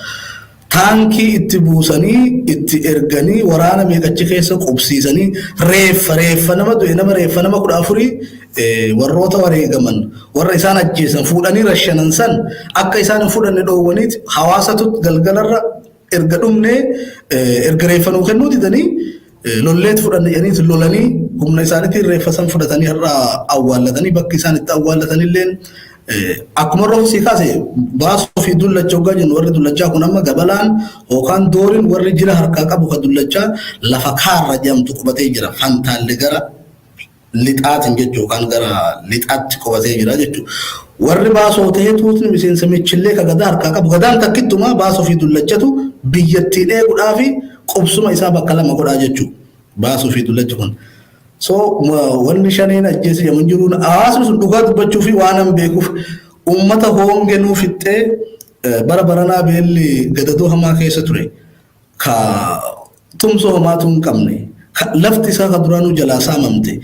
Taankii itti buusanii, itti erganii, waraana meeqachi keessa qubsiisanii, reeffa nama du'e, nama reeffa nama 14, warroota wareegaman, warra isaan ajjeesan fuudhanii rashanan san akka isaan hin fudhanne dhoowwaniiti hawaasatu galgalarra erga dhumnee erga reeffa nuu kennuu didanii lolleet fudhanne jedhanii lolanii humna isaaniitiin reeffa san fudhatanii har'a awwaallatanii. Bakki isaan itti awwaallatanilleen akkuma roobsii kaase, baasuu fi dullacha hoggaa jennu, warri dullachaa kun amma gabalaan yookaan dooriin warri jira harkaa qabu ka dullachaa lafa kaarra jedhamtu qubatee jira. Fantaalle gara lixaatiin jechuu yookaan gara lixaatti qubatee jira jechuudha. Warri baasoo ta'ee tuutni miseensa michillee ka gadaa harkaa qabu, gadaan takkittumaa baasoo fi dullachatu biyyattii dheeguudhaa fi qubsuma isaa bakka lama godhaa jechuudha. Baasoo fi dullachi kun. So wanni shaneen ajjeese jedhamu hin jiru. Hawaasni sun dhugaa dubbachuu fi waan an beekuuf uummata hoongenuu fixxee bara baranaa beelli gadadoo hamaa keessa ture. Ka tumsoo homaatu hin qabne. Lafti isaa ka duraanuu jalaa saamamte.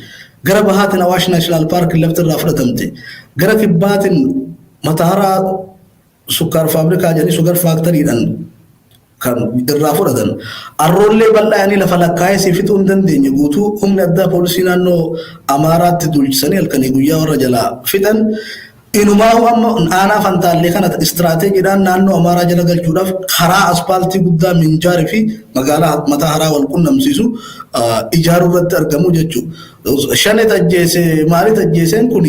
Gara bahaatiin Awaash National Park lafti irraa fudhatamte. Gara kibbaatiin Mataharaa sukkaar faabrikaa jedhanii sugar factorydhaan kan irraa fudhatan. Arroollee bal'aanii lafa lakkaa'ee si fixuu hin dandeenye guutuu humni addaa poolisii naannoo Amaaraatti duulchisanii halkanii guyyaa warra jalaa fixan. Inumaa amma aanaa Fantaallee kana istiraateejiidhaan naannoo Amaaraa jala galchuudhaaf karaa aspaaltii guddaa Minjaarii fi magaalaa Mataa Haraa wal qunnamsiisu ijaaruu irratti argamu jechuudha. Shanet ajjeese, maaliit ajjeeseen kun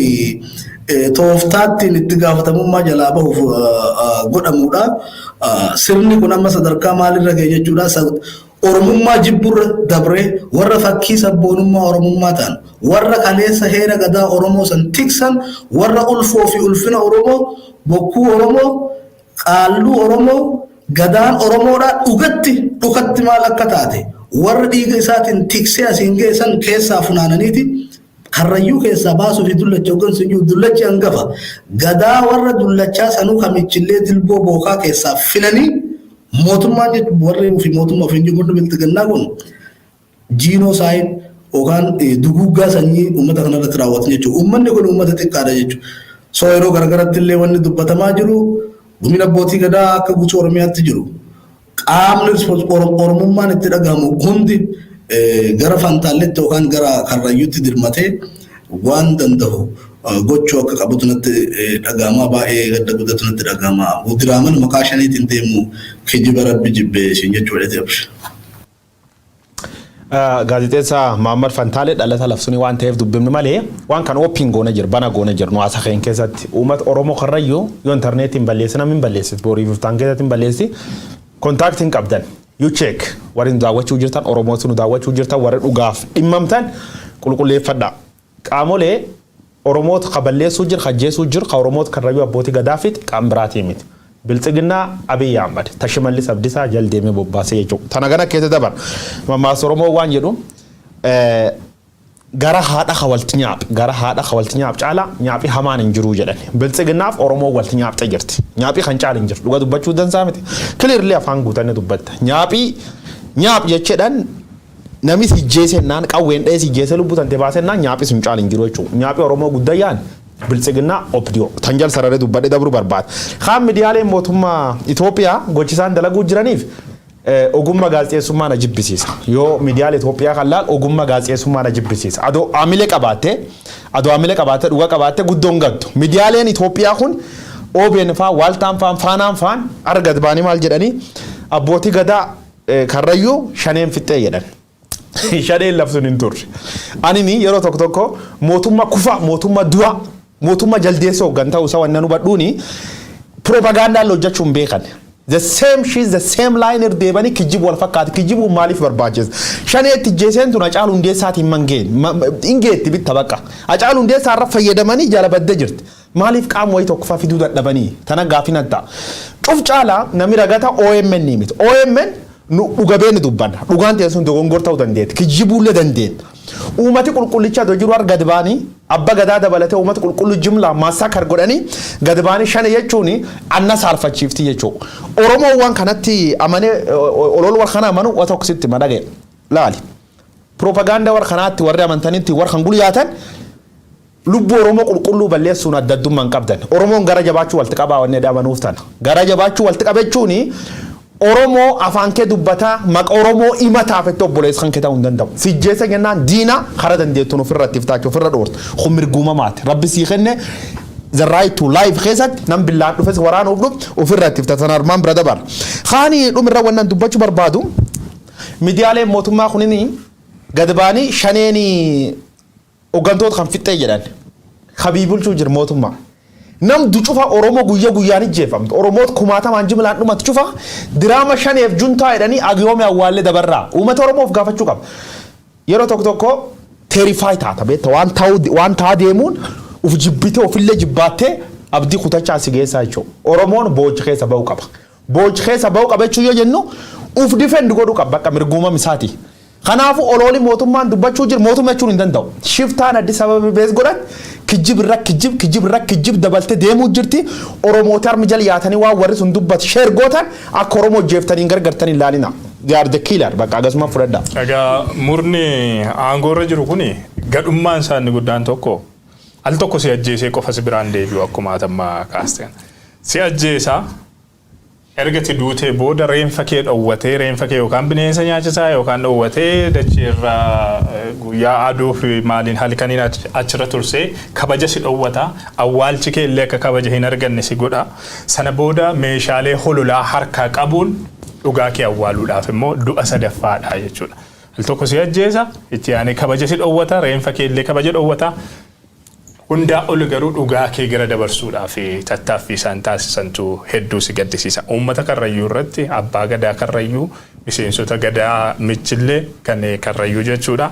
tooftaattiin itti gaafatamummaa jalaa bahuuf godhamudha. Sirni kun amma sadarkaa maalirra ga'e jechuudha. Oromummaa jibburra dabree warra fakkii sabboonummaa Oromummaa ta'an, warra kaleessa heera gadaa Oromoo san tiksan, warra ulfoo fi ulfina Oromoo, bokkuu Oromoo, qaalluu Oromoo, gadaan Oromoodhaa dhugatti dhukatti maal akka taate warra dhiiga isaatiin tiksee asiin ga'e san keessaa funaananiiti Karrayyuu keessaa baasuu fi dullacha hoggansu hin jiru. Dullachi hangafa. Gadaa warra dullachaa sanuu kamichillee dilboo bookaa keessaa filanii mootummaan jechuun warri fi mootummaa ofiin jiru bilxiginnaa kun genocide yookaan duguuggaa sanyii uummata kanarratti raawwatan jechuudha. Uummanni kun uummata xiqqaadha jechuudha. So yeroo garagaratti illee wanni dubbatamaa jiru, gumiin abbootii gadaa akka guutuu Oromiyaatti jiru. Qaamni Oromummaan itti dhagahamu hundi gara Fantaalletti yookaan gara Karrayyuutti dirmatee waan danda'u gochuu akka qabutu natti dhagahama. Baay'ee gadda guddatu natti dhagahama. Diraaman maqaa shaniitiin deemu kijiba rabbi jibbee isin jechuudha absha. Gaazexeessaa Mahammad Fantaalee dhalata labsuun waan ta'eef dubbifni malee waan kan open goona jira, bana goona jira. Nu haasa keen keessatti uummata Oromoo Karrayyuu yoo intarneetiin balleessi, namni hin balleessi, boriif iftaan keessatti hin balleessi, contactiin qabdan, you check. Warri nu daawwachuu jirtan, Oromootu nu daawwachuu jirtan, warri dhugaaf dhimmamtan qulqulleeffadha. Qaamolee Oromoota ka balleessuu jira, ka ajjeesuu jira, ka Oromoota Karrayyuu abbootii gadaa fixe qaam biraatii miti. Bilxiginnaa Abiy Ahmad ta Shimallis Abdiisaa jal deemee bobbaasee jechuudha. Tana gana keessa dabar. Mammaasa Oromoo waan jedhu, gara haadha ka walti nyaaph, gara haadha ka walti nyaaph caalaa nyaaphi hamaan hin jiruu jedhan. Bilxiginnaaf Oromoo walti nyaaphtee jirti. Nyaaphii kan caala hin jiru. Dhuga dubbachuu dansaa miti. Clearly afaan guutanne dubbatta. Nyaaphii nyaaph jechuudhaan namni si jeesennaan, qawween dha'ee si jeese, lubbuu tante baasennaan, nyaaphi sun caala hin jiru jechuudha. Nyaaphi Oromoo guddayyaan biltsiginnaa OPDO. Tan jal sararee dubbadhe dabruu barbaada. Kaan miidiyaaleen mootummaa Itoophiyaa gochisaan dalaguu jiraniif ogummaa gaazexeessummaa na jibbisiisa. Yoo miidiyaalee Itoophiyaa kan laal, ogummaa gaazexeessummaa na jibbisiisa. Adoo amilee qabaattee dhuga qabaattee guddoon gaddu. Miidiyaaleen Itoophiyaa kun OBN faa, Waaltaan faan, Faanaan faan argat baanii maal jedhanii, abbootii gadaa Karrayyuu shaneen fixxee jedhan. Shaneen labsuun hin turre. Anini yeroo tokko tokko mootummaa kufa, mootummaa du'a, mootummaa jaldeessa hooggan ta'uu isaa wannan hubadhuuni propagandaan hojjechuu hin beekan. The same shit, the same line irra deebanii kijibu wal fakkaata. Kijibuun maaliif barbaachisa? Shaneetti ijjeeseen tun Hacaaluu Hundeessaatiin mangeen. Ingeetti bitta bakka. Hacaaluu Hundeessaa irra fayyadamanii jala baddee jirti. Maaliif qaama wayii tokko faa fiduu dadhabanii? Tana gaafii nan ta'a. Cuf caalaa namni ragata OMN miti. OMN Nu dhuga beeknu dubbanna. Dhugaan ta'e sun dogongor ta'uu dandeetti. Kijibuullee dandeetta. Uummati qulqullichaa iddoo jiru har gad ba'anii, abba gadaa dabalatee uummata qulqulluu jimlaa massacre godhanii gad ba'anii shane jechuun anna saalfachiifti jechuudha. Oromoon waan kanatti amanee olool war kana amanu waa tokko sitti madhagee laali. Propagaandaa war kanaatti warri amantanitti war kan gulyaatan lubbuu Oromoo qulqulluu balleessuun adda addummaa hin qabdan. Oromoon gara jabaachuu walitti qabaa wanni amanuuf tana. Gara jabaachuu walitti qabachuun Oromoo afaan kee dubbataa, maqa Oromoo himataaf itti obboleessa kan kee ta'uu hin danda'u. Sijjeessa jennaan diina karaa dandeettuun ofirra itti iftaachuu ofirra dhoortu. Kun mirguumamaati. Rabbi sii kenne the right to life keessatti nam billaan dhufes waraanuuf dhufu ofirra itti iftatan armaan bira dabara. Kaani dhumirra wannan dubbachuu barbaadu, miidiyaaleen mootummaa kunini gad ba'anii shaneen hooggantoota kan fixxee jedhan kabii bulchuu jira mootummaa. Nam du cufa Oromoo guyya guyyaan ijjeefamtu. Oromoot kumaatamaan jimlaan dhumatu cufa diraama shaneef juntaa jedhanii agiyoome awwaallee dabarraa. Uummata Oromoof gaafachuu qaba. Yeroo tokko tokko terrify taata beekta, waan ta'uu waan ta'aa deemuun uf jibbitee ofillee jibbaattee abdii kutachaa si geessaa jechuudha. Oromoon booji keessa ba'uu qaba. Booji keessa ba'uu qaba jechuu yoo jennu, uf defend godhuu qaba bakka mirguumam isaati. Kanaafuu olooli mootummaan dubbachuu jiru mootummaa jechuun hin danda'u. Shiftaan Addis Ababa base godhan kijib irra kijib, kijib irra kijib dabaltee deemuu jirti. Oromoota harmi jala yaatanii waan warri sun dubbatu share gootan akka Oromoo jeeftanii hin gargartanii ilaalina. They are the killer, bakka akkasuma fudhadha. Egaa murni aangoorra jiru kuni gadhummaan isaa inni guddaan tokko al tokko si ajjeesee qofa si biraan deebi'u. Akkuma atammaa kaaste. Si ajjeesaa, erga itti duutee booda reenfa kee dhowwatee, reenfa kee yookaan bineensa nyaachisaa yookaan dhowwatee dachee irraa guyyaa aduu fi maaliin halkaniin achirra tursee kabaja si dhowwata. Awwaalchi kee illee akka kabaja hin arganne si godha. Sana booda meeshaalee hololaa harkaa qabuun dhugaa kee awwaaluudhaaf immoo du'a sadaffaadha jechuudha. Al tokko si ajjeesa, itti aanee kabaja si dhowwata, reenfa kee illee kabaja dhowwata. Hundaa ol garuu dhugaa kee gara dabarsuudhaaf tattaaffii isaan taasisantu hedduu si gaddisiisa. Uummata Karrayyuu irratti, abbaa gadaa Karrayyuu, miseensota gadaa Michillee kan Karrayyuu jechuudha.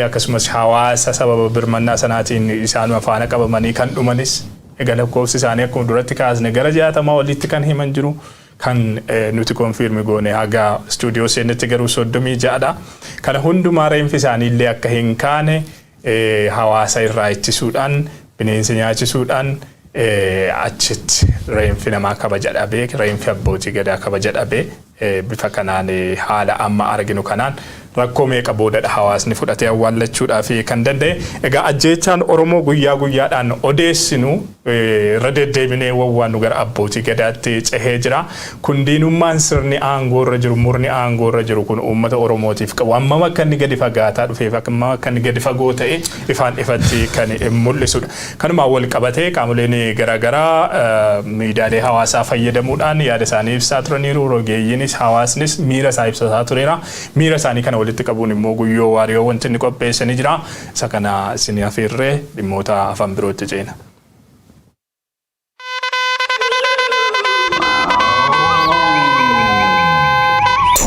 Akkasumas hawaasa sababa birmannaa sanaatiin isaanuma faana qabamanii kan dhumanis, egaa lakkoofsi isaanii akkuma duratti kaasne gara 60 olitti kan himan jiru. Kan nuti confirm goone haga istuudiyoo seennetti garuu 36dha. Kana hundumaa reenfi isaanii illee akka hin kaane hawaasa irraa ittisuudhaan, bineensa nyaachisuudhaan, achitti reenfi namaa kabaja dhabee, reenfi abbootii gadaa kabaja dhabee, bifa kanaan haala amma arginu kanaan rakkoo meeqa boodadha hawaasni fudhatee awwaallachuudhaaf kan danda'e. Egaa ajjeechaan Oromoo guyyaa guyyaadhaan odeessinu, irra deddeebinee wawwaannu gara abbootii gadaatti cehee jira. Kun diinummaan sirni aangoorra jiru, murni aangoorra jiru kun uummata Oromootiif qabu hammam akka inni gadi fagaataa dhufeef, hammam akka inni gadi fagoo ta'e ifaan ifatti kan mul'isudha. Kanumaan wal qabatee qaamoleen garaagaraa miidiyaalee hawaasaa fayyadamuudhaan yaada isaanii ibsaa turaniiru. Rogeeyyiinis hawaasnis miira isaa ibsataa tureera. Miira isaanii kana walitti qabuun immoo Guyyoo Waariyoo wanti inni qopheessanii jira. Isa kana isin afeerree dhimmoota afaan birootti ceena.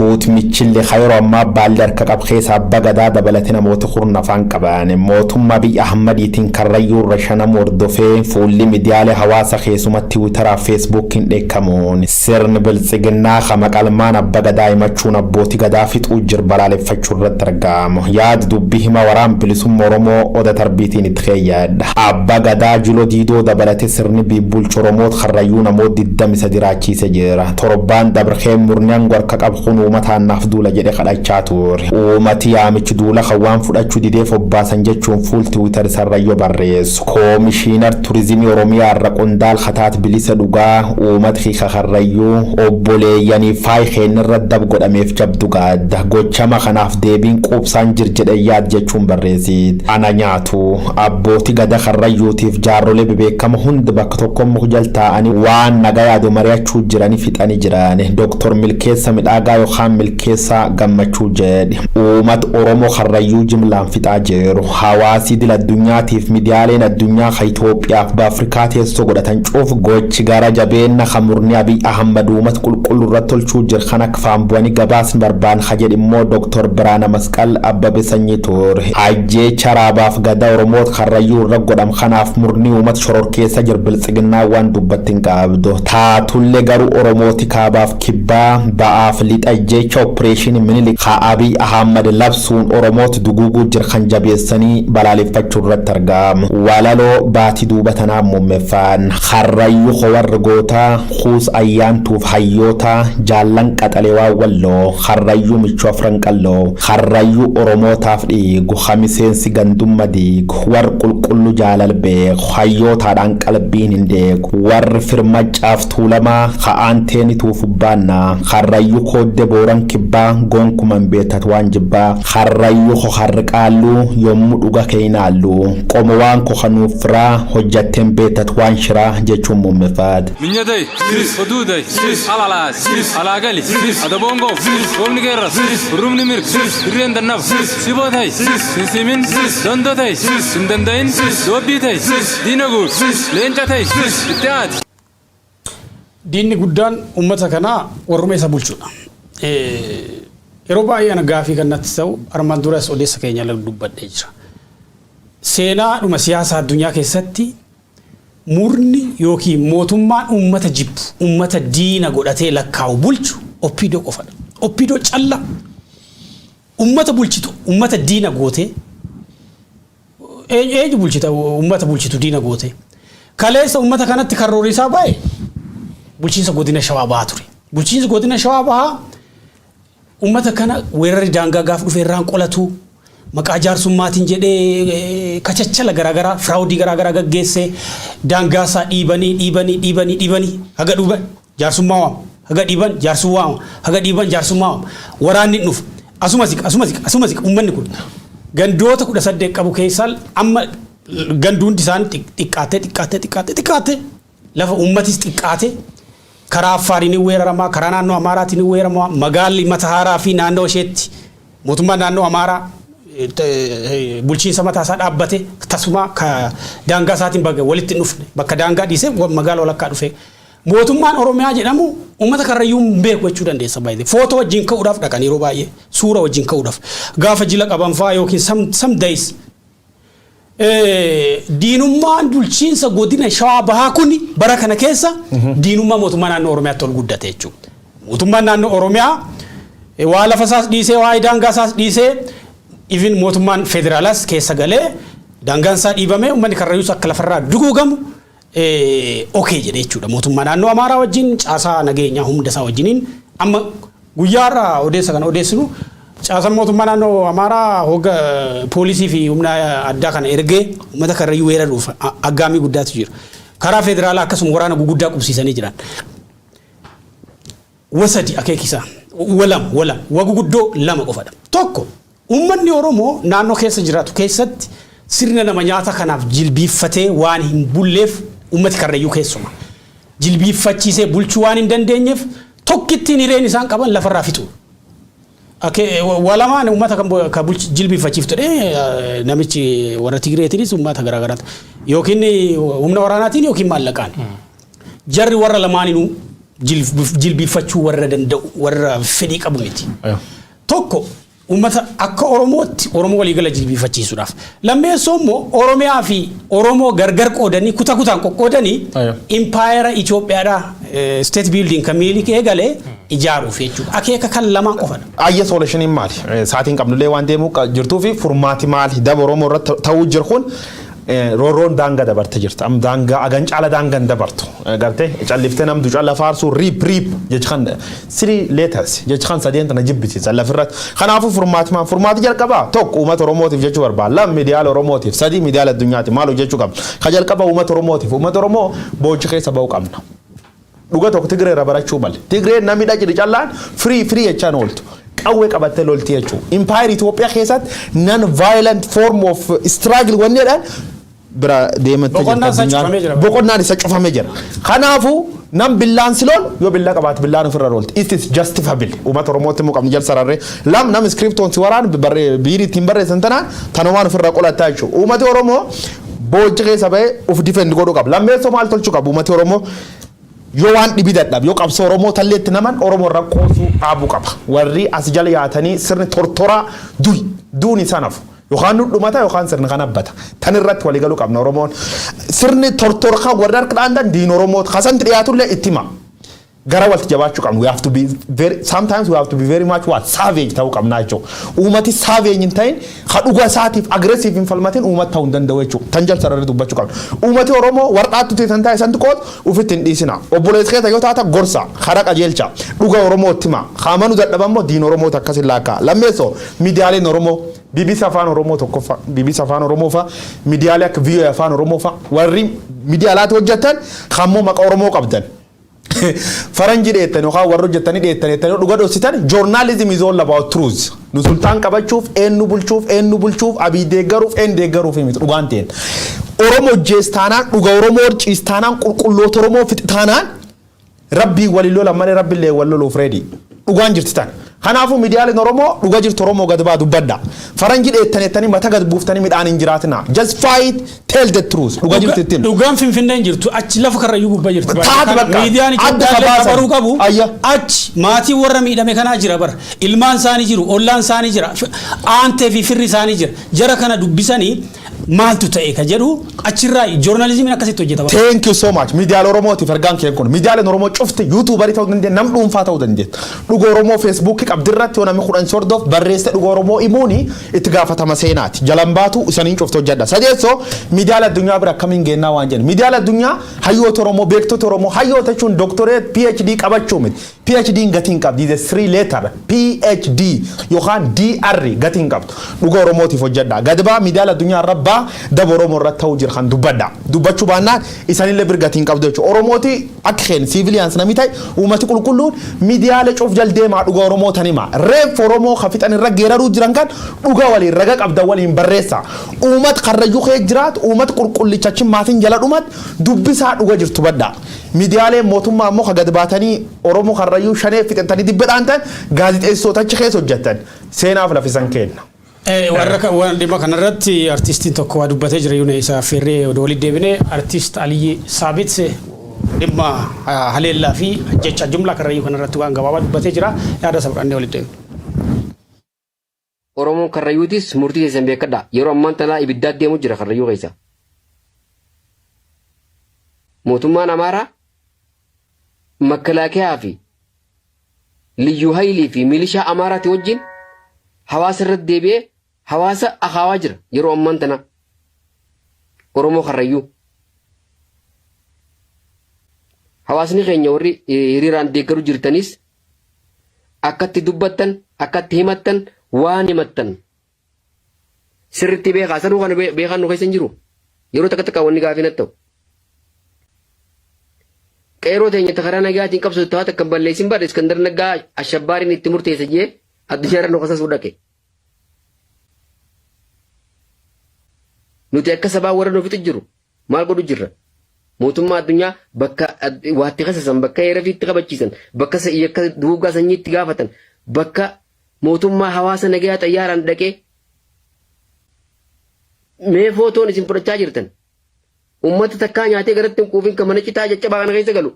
Tuut Michilli ka yeroo ammaa baalli harka qabu keessa abba gadaa dabalate namoota kurnafaan qaban mootummaa Abiy Ahmadiitiin Karrayyuu irra shanamu hordofee fuulli miidiyaalee hawaasa keessumatti Tiwiitaraa fi Feesbuukiin dheekkamuun sirni biltsiginnaa ka maqalmaan abba gadaa himachuun abbootii gadaa fixuu jir balaaleffachuu irratti argamu. Yaada dubbii hima waraan bilisummaa Oromoo Oda Tarbiitiin itti keeyyadha. Abba gadaa Jilo Diidoo dabalate sirni biibbulcha Oromoot Karrayyuu namoota 23 raachiise jira. Torbaan dabrkeen murni aangoo harka qabu kun uumataan naaf duula jedhe kadhachaa ture. Uumati yaamichi duula kan waan fudhachuu dideef obbaasan jechuun fuul Tiwiitar isarrayyoo barreessu. Koomishiinar Turizimii Oromiyaa irra qondaal Kataat Bilisa Dhugaa uumat hiika Karrayyuu obboleeyyanii faay keennirra dab godhameef jabdu gaadda. Gochama kanaaf deebiin quubsaan jir jedhe yaad jechuun barreessit. Ana nyaatu. Abbooti gada Karrayyuutiif jaarrolee bebeekama hundi bakka tokko muk jal taa'anii waan naga yaadu mari'achuu jirani fixani jiran. Dr. Milkeessa Midhaagaa yookaan Milkeessaa Gammachuu jedhe. Uumat Oromoo Karrayyuu jimlaan fixaa jiru. Hawaasi idil addunyaatiif miidiyaaleen addunyaa ka Itoophiyaaf Afrikaa teessoo godhatan cuuf gochi gara jabeenna ka murni Abiy Ahmad uumat qulqullu irratti tolchuu jir kan akka faan bu'anii gabaasni barbaan ka jedhe immoo Dr. Biraana Masqal Abbabe Sanyii ture. Ajjeecha raabaaf gada Oromoot Karrayyuu irra godham kanaaf murni uumat shororkeessa jir biltsiginnaa waan dubbatti hin qabdu. Taatullee garuu Oromooti kaabaaf kibbaa, ba'aaf lixa. Ajjeecha opereeshinii Minilik haa Abiy Ahmad labsuun Oromoota duguuguu jira kan jabeessanii balaaleffachuu irratti argamu. Walaloo baatii duuba tanaa muummeffaan Karrayyuu warri gootaa, kuus ayyaantuuf hayyoota, jaallan qaxalee waan walloo, Karrayyuu michuu afran qalloo, Karrayyuu Oromootaaf dhiigu, hamiseensi gandumma diigu, warri qulqullu jaalal beeku, hayyootaadhaan qalbiin hin deegu, warri firmacaaf tuulamaa ka'aan teenituuf ubbaannaa, Karrayyuu koodde booran kibbaa, gonkuman beektatu waan jibbaa, Karrayyuu harri qaalluu, yommuu dhuga keenaallu, qomo waan kokanuuf firaa, hojjatteen beektatu waan shiraa jechuun muummeffaate. Minyatay, Oduuday, Alalaas, Alaagali, Adaboongoo, Roobni Geerras, Hurrubni Mirg, Dirreen Dannab, Sibootay, Sinsimin, Dondotay, Hin Doobbiitay, Diinaguur, Leencatay, Itti aati. Diinni guddaan uummata kanaa warruma isa bulchuudha. Yeroo baay'ee ana gaafii kan natti ta'u, armaan duras odeessa keenya dubbadhee jira. Seenaadhuma siyaasa addunyaa keessatti murni yookiin mootummaan uummata jibbu, uummata diina godhatee lakkaa'u bulchu OPDO qofadha. OPDO calla uummata bulchitu uummata diina gootee, eenyu bulchita uummata bulchitu diina gootee? Kaleessa uummata kanatti karroorri isaa baay'ee bulchiinsa godina Shawaa Bahaa ture. Bulchiinsi godina Shawaa Bahaa uummata kana weerarri daangaa gaaf dhufe irraan qolatu, maqaa jaarsummaatiin jedhee kachachala garaagaraa, fraud garaagaraa gaggeessee, daangaa isaa dhiibanii dhiibanii dhiibanii dhiibanii haga dhuban jaarsummaa waama, haga dhiiban jaarsummaa waama, haga dhiiban jaarsummaa waama, waraanni dhufu, asuma siqa, asuma siqa, asuma siqa. Uummanni kun gandoota 18 qabu keessaa amma ganduun isaanii xiqqaattee xiqqaattee xiqqaattee xiqqaattee, lafa uummatis xiqqaatee, karaa Affaariin ni weeraramaa, karaa naannoo Amaaraatiin ni weeraramaa. Magaalli Matahaaraa fi naannoo isheetti mootummaan naannoo Amaaraa bulchiinsa mataa isaa dhaabbate tasuma daangaa isaatiin walitti hin dhufne, bakka daangaa dhiisee magaala walakkaa dhufe. Mootummaan Oromiyaa jedhamu uummata Karrayyuu hin beeku jechuu dandeessa baay'ee. Footoo wajjin ka'uudhaaf dhaqan yeroo baay'ee, suura wajjin ka'uudhaaf gaafa jila qaban fa'aa yookiin some days. Diinummaan bulchiinsa godina Shawaa Bahaa kun bara kana keessa diinummaa mootummaa naannoo Oromiyaatti ol guddate jechuudha. Mootummaan naannoo Oromiyaa waa lafa isaas dhiisee, waa daangaa isaas dhiisee, even mootummaan federaalaas keessa galee daangaan isaa dhiibamee uummanni Karrayyuus akka lafarraa duguugamu okay jedhe jechuudha. Mootummaa naannoo Amaaraa wajjin caasaa nageenyaa hunda isaa wajjiniin amma guyyaarraa odeessa kana odeessinu caasaan mootummaa naannoo Amaaraa hogga poolisii fi humna addaa kana ergee uummata Karrayyuu weeraruuf aggaamii guddaatu jira. Karaa federaalaa akkasuma waraana guguddaa qubsiisanii jiran. Wasadi akeekisaa walam walam waguguddoo lama qofadha. Tokko, uummanni Oromoo naannoo keessa jiraatu keessatti sirna nama nyaata kanaaf jilbiiffatee waan hin bulleef, uummati Karrayyuu keessuma jilbiiffachiisee bulchuu waan hin dandeenyeef, tokkittiin hireen isaan qaban lafarraa fixu. Walamaan uummata kan jilbiiffachiiftu namichi warra Tigireetiinis uummata garaagaraati. Yookiin humna waraanaatiin yookiin maallaqaan. Jarri warra lamaaninuu jilbiiffachuu warra danda'u, warra fedhii qabu miti. Tokko, uummata akka Oromootti Oromoo waliigala jilbiiffachiisuudhaaf. Lammeessoo immoo Oromiyaa fi Oromoo gargar qoodanii, kuta kutaan qoqqoodanii, impaayera Itoophiyaadhaa state building kan Minilik eegalee ijaaruuf jechuudha. Akeeka kan lamaan qofadha. Ayya, solutioniin maali? Sa'aatiin qabnullee waan deemuu jirtuu fi furmaati maali? Daba Oromoo irratti ta'uu jiru kun roorroon daangaa dabarte jirta. Am daangaa agan caala daangaan dabartu. Gartee calliftee namtu calla faarsuu, RIP RIP jecha kan three letters jecha kan sadeen tana jibbisiisa lafirratti. Kanaafuu furmaati maal? Furmaati jalqabaa tokko uummata Oromootiif jechuu barbaada. Lama, miidiyaala Oromootiif. Sadi, miidiyaala addunyaatiif maal hojjechuu qabna? Ka jalqaba uummata Oromootiif. Uummata Oromoo boochi keessa ba'uu qabna. Dhuga tokko Tigree irraa barachuu malee. Tigreen namni dhaqi callaan free free jechaan ooltu. Qawwee qabattee lolti jechuudha. Empire Itoophiyaa keessatti non violent form of struggle wanni jedhan bira deemattee. Boqonnaan isaa cufamee jira. Boqonnaan isa cufamee jira. Kanaafuu nam billaan si loolu, yoo billaa qabaate billaan ofirra roolti. It is justifiable. Uummata Oromootti immoo qabni jala sararree. Lam nam iskiriptoon si waraan biirii ittiin barreessan tanaan tanumaan ofirra qolataa jechuudha. Uummati Oromoo booji keessa bahee of defend godhuu qaba. Lammeessoo maal tolchuu qabu uummati Oromoo? Yoo waan dhibi dadhabe, yoo qabsoo Oromoo talleetti naman Oromoo irra qoosuu dhaabuu qaba. Warri as jala yaatanii sirni tortoraa duri duuni sanaaf yookaan nu dhumata yookaan sirni kana abbata. Tan irratti waliigaluu qabna Oromoon. Sirni tortora kan warri harka dhaandan diin Oromoo kasanti dhiyaatullee itti hima. Gara walitti jabaachuu qabnu. We have to be very, sometimes we have to be very much what, savage ta'uu qabna jechuudha. Uummati savage hin ta'in, ka dhuga isaatiif aggressive hin falmatin, uummata ta'uu hin danda'u jechuudha. Tan jal sararri dubbachuu qabna. Uummati Oromoo warxaattu teessan taa'e santi qootu ufitti hin dhiisina. Obboleessa keessa yoo taata gorsa, karaa qajeelcha, dhuga Oromoo itti hima. Haamanuu dadhaban immoo diin Oromoo akkas hin laakkaa. Lammeessoo, miidiyaaleen Oromoo, BBC Afaan Oromoo tokkoffaa, BBC Afaan Oromoo fa'a, miidiyaalee akka VOA Afaan Oromoo fa'a, warri miidiyaalaatti hojjetan kammoo maqaa Oromoo qabdan. Faranjii dheettan yookaan warra hojjettanii dheettan dheettanii dhuga dhoksitan, journalism is all about truth. Nu sultaan qabachuuf, eenyu bulchuuf, eenyu bulchuuf, Abii deeggaruuf, eenyu deeggaruuf miti dhugaan ta'een. Oromoo jeestaanaan, dhuga Oromoo ciistaanaan, qulqulloota Oromoo fixitaanaan, rabbii waliin lolan malee rabbiillee wal loluuf ready. Dhugaan jirti tan. Kanaafuu miidiyaaleen Oromoo dhuga jirtu Oromoo gad baa dubbadha. Faranjii dheettan dheettanii mata gad buuftanii midhaan hin jiraatina. Just fight, tell the truth. Dhuga jirtu ittiin. Dhugaan Finfinnee hin jirtu, achi lafa Karrayyuu gubbaa jirti. Taate bakka. Miidiyaan Adda Itoophiyaa kabaasan. kabaruu qabu. Achi maatii warra miidhame kanaa jira bara. Ilmaan isaanii jiru, ollaan isaanii jira, aantee fi firri isaanii jira. Jara kana dubbisanii maaltu ta'e ka jedhu achirraa joornaalizimiin akkasitti hojjetama. Thank you so much. Miidiyaalee Oromootiif ergaan keen kun. Miidiyaaleen Oromoo cufti YouTuberii ta'uu dandeenya, nam dhuunfaa ta'uu dandeenya. Dhuga Oromoo Facebookii qabdirratti yoo namni 10 sordoof barreesse, dhuga Oromoo himuuni itti gaafatama seenaati. Jalan baatu isaniin cufti hojjedha. Sadeessoo, miidiyaalee addunyaa bira akkamiin geennaa waan jennu. Miidiyaalee addunyaa hayyoota Oromoo, beektota Oromoo, hayyoota jechuun doctorate, PhD qabachuu miti. PhD gatii hin qabdi. The three letter PhD yookaan DR gatii hin qabdu. Dhuga Oromootiif hojjedha. Gadi baa miidiyaalee addunyaa irra baa, daba Oromoo irratti ta'uu jira kan dubbadha. Dubbachuu baannaan isanillee bira gatii hin qabdu jechuudha. Oromooti akka keen civilians namni ta'e, uummati qulqulluun miidiyaalee cuuf jal deemaa dhuga Oromoo tan hima. Reef Oromoo ka fixan irra geeraruu jiran kan dhuga waliin raga qabda waliin barreessa. Uummata Karrayyuu kee jiraatu, uummata qulqullicha achi maatiin jala dhumat dubbisaa, dhuga jirtu badda. Miidiyaaleen mootummaa immoo ka gad baatanii Oromoo Karrayyuu shanee fixatanii dibbe dhaantan, gaazixeessitoota achi keessa hojjetan seenaaf lafisan kenna. Warra waan dhimma kanarratti artistiin tokko waa dubbatee jira, yuuna isa affeerree odoo walitti deebine. Artist Aliyyi Saabit dhimma haleellaa fi jecha jumlaa Karrayyuu kanarratti waan gabaabaa dubbatee jira, yaada isa fudhannee walitti deebine. Oromoon Karrayyuutis murtii keessan beekadha. Yeroo ammaan tanaa ibiddaatti deemu jira Karrayyuu keessa. Mootummaan Amaaraa makalaakiyaa fi liyyuu haayilii fi milishaa Amaaraati wajjin hawaasa irratti deebi'ee hawaasa akaawaa jira yeroo ammaan tanaa. Oromoo Karrayyuu. Hawaasni keenya warri hiriiraan deeggaru jirtanis akkatti dubbattan, akkatti himattan, waan himattan sirriitti beekaa. Sanuu kana beekaan nu keessa hin jiru. Yeroo takka takka wanni gaafii natti ta'u. Qeeroo teenya ta karaa nagaatiin qabsoo taate akka hin balleessin baadhe Iskandar Naggaa ashabbaariin itti murteessa jee addunyaarra nu kasasuu dhaqe. Nuti akka sabaa warra nu fixu jiru maal godhu jirra? Mootummaa addunyaa bakka waatti kasasan, bakka heera itti kabachiisan, bakka yakka duugaa sanyii itti gaafatan, bakka mootummaa hawaasa nagayaa xayyaaraan dhaqee mee footoon isin fudhachaa jirtan. Uummata takkaa nyaatee garatti hin quufin kan mana citaa caccabaa kana keessa galu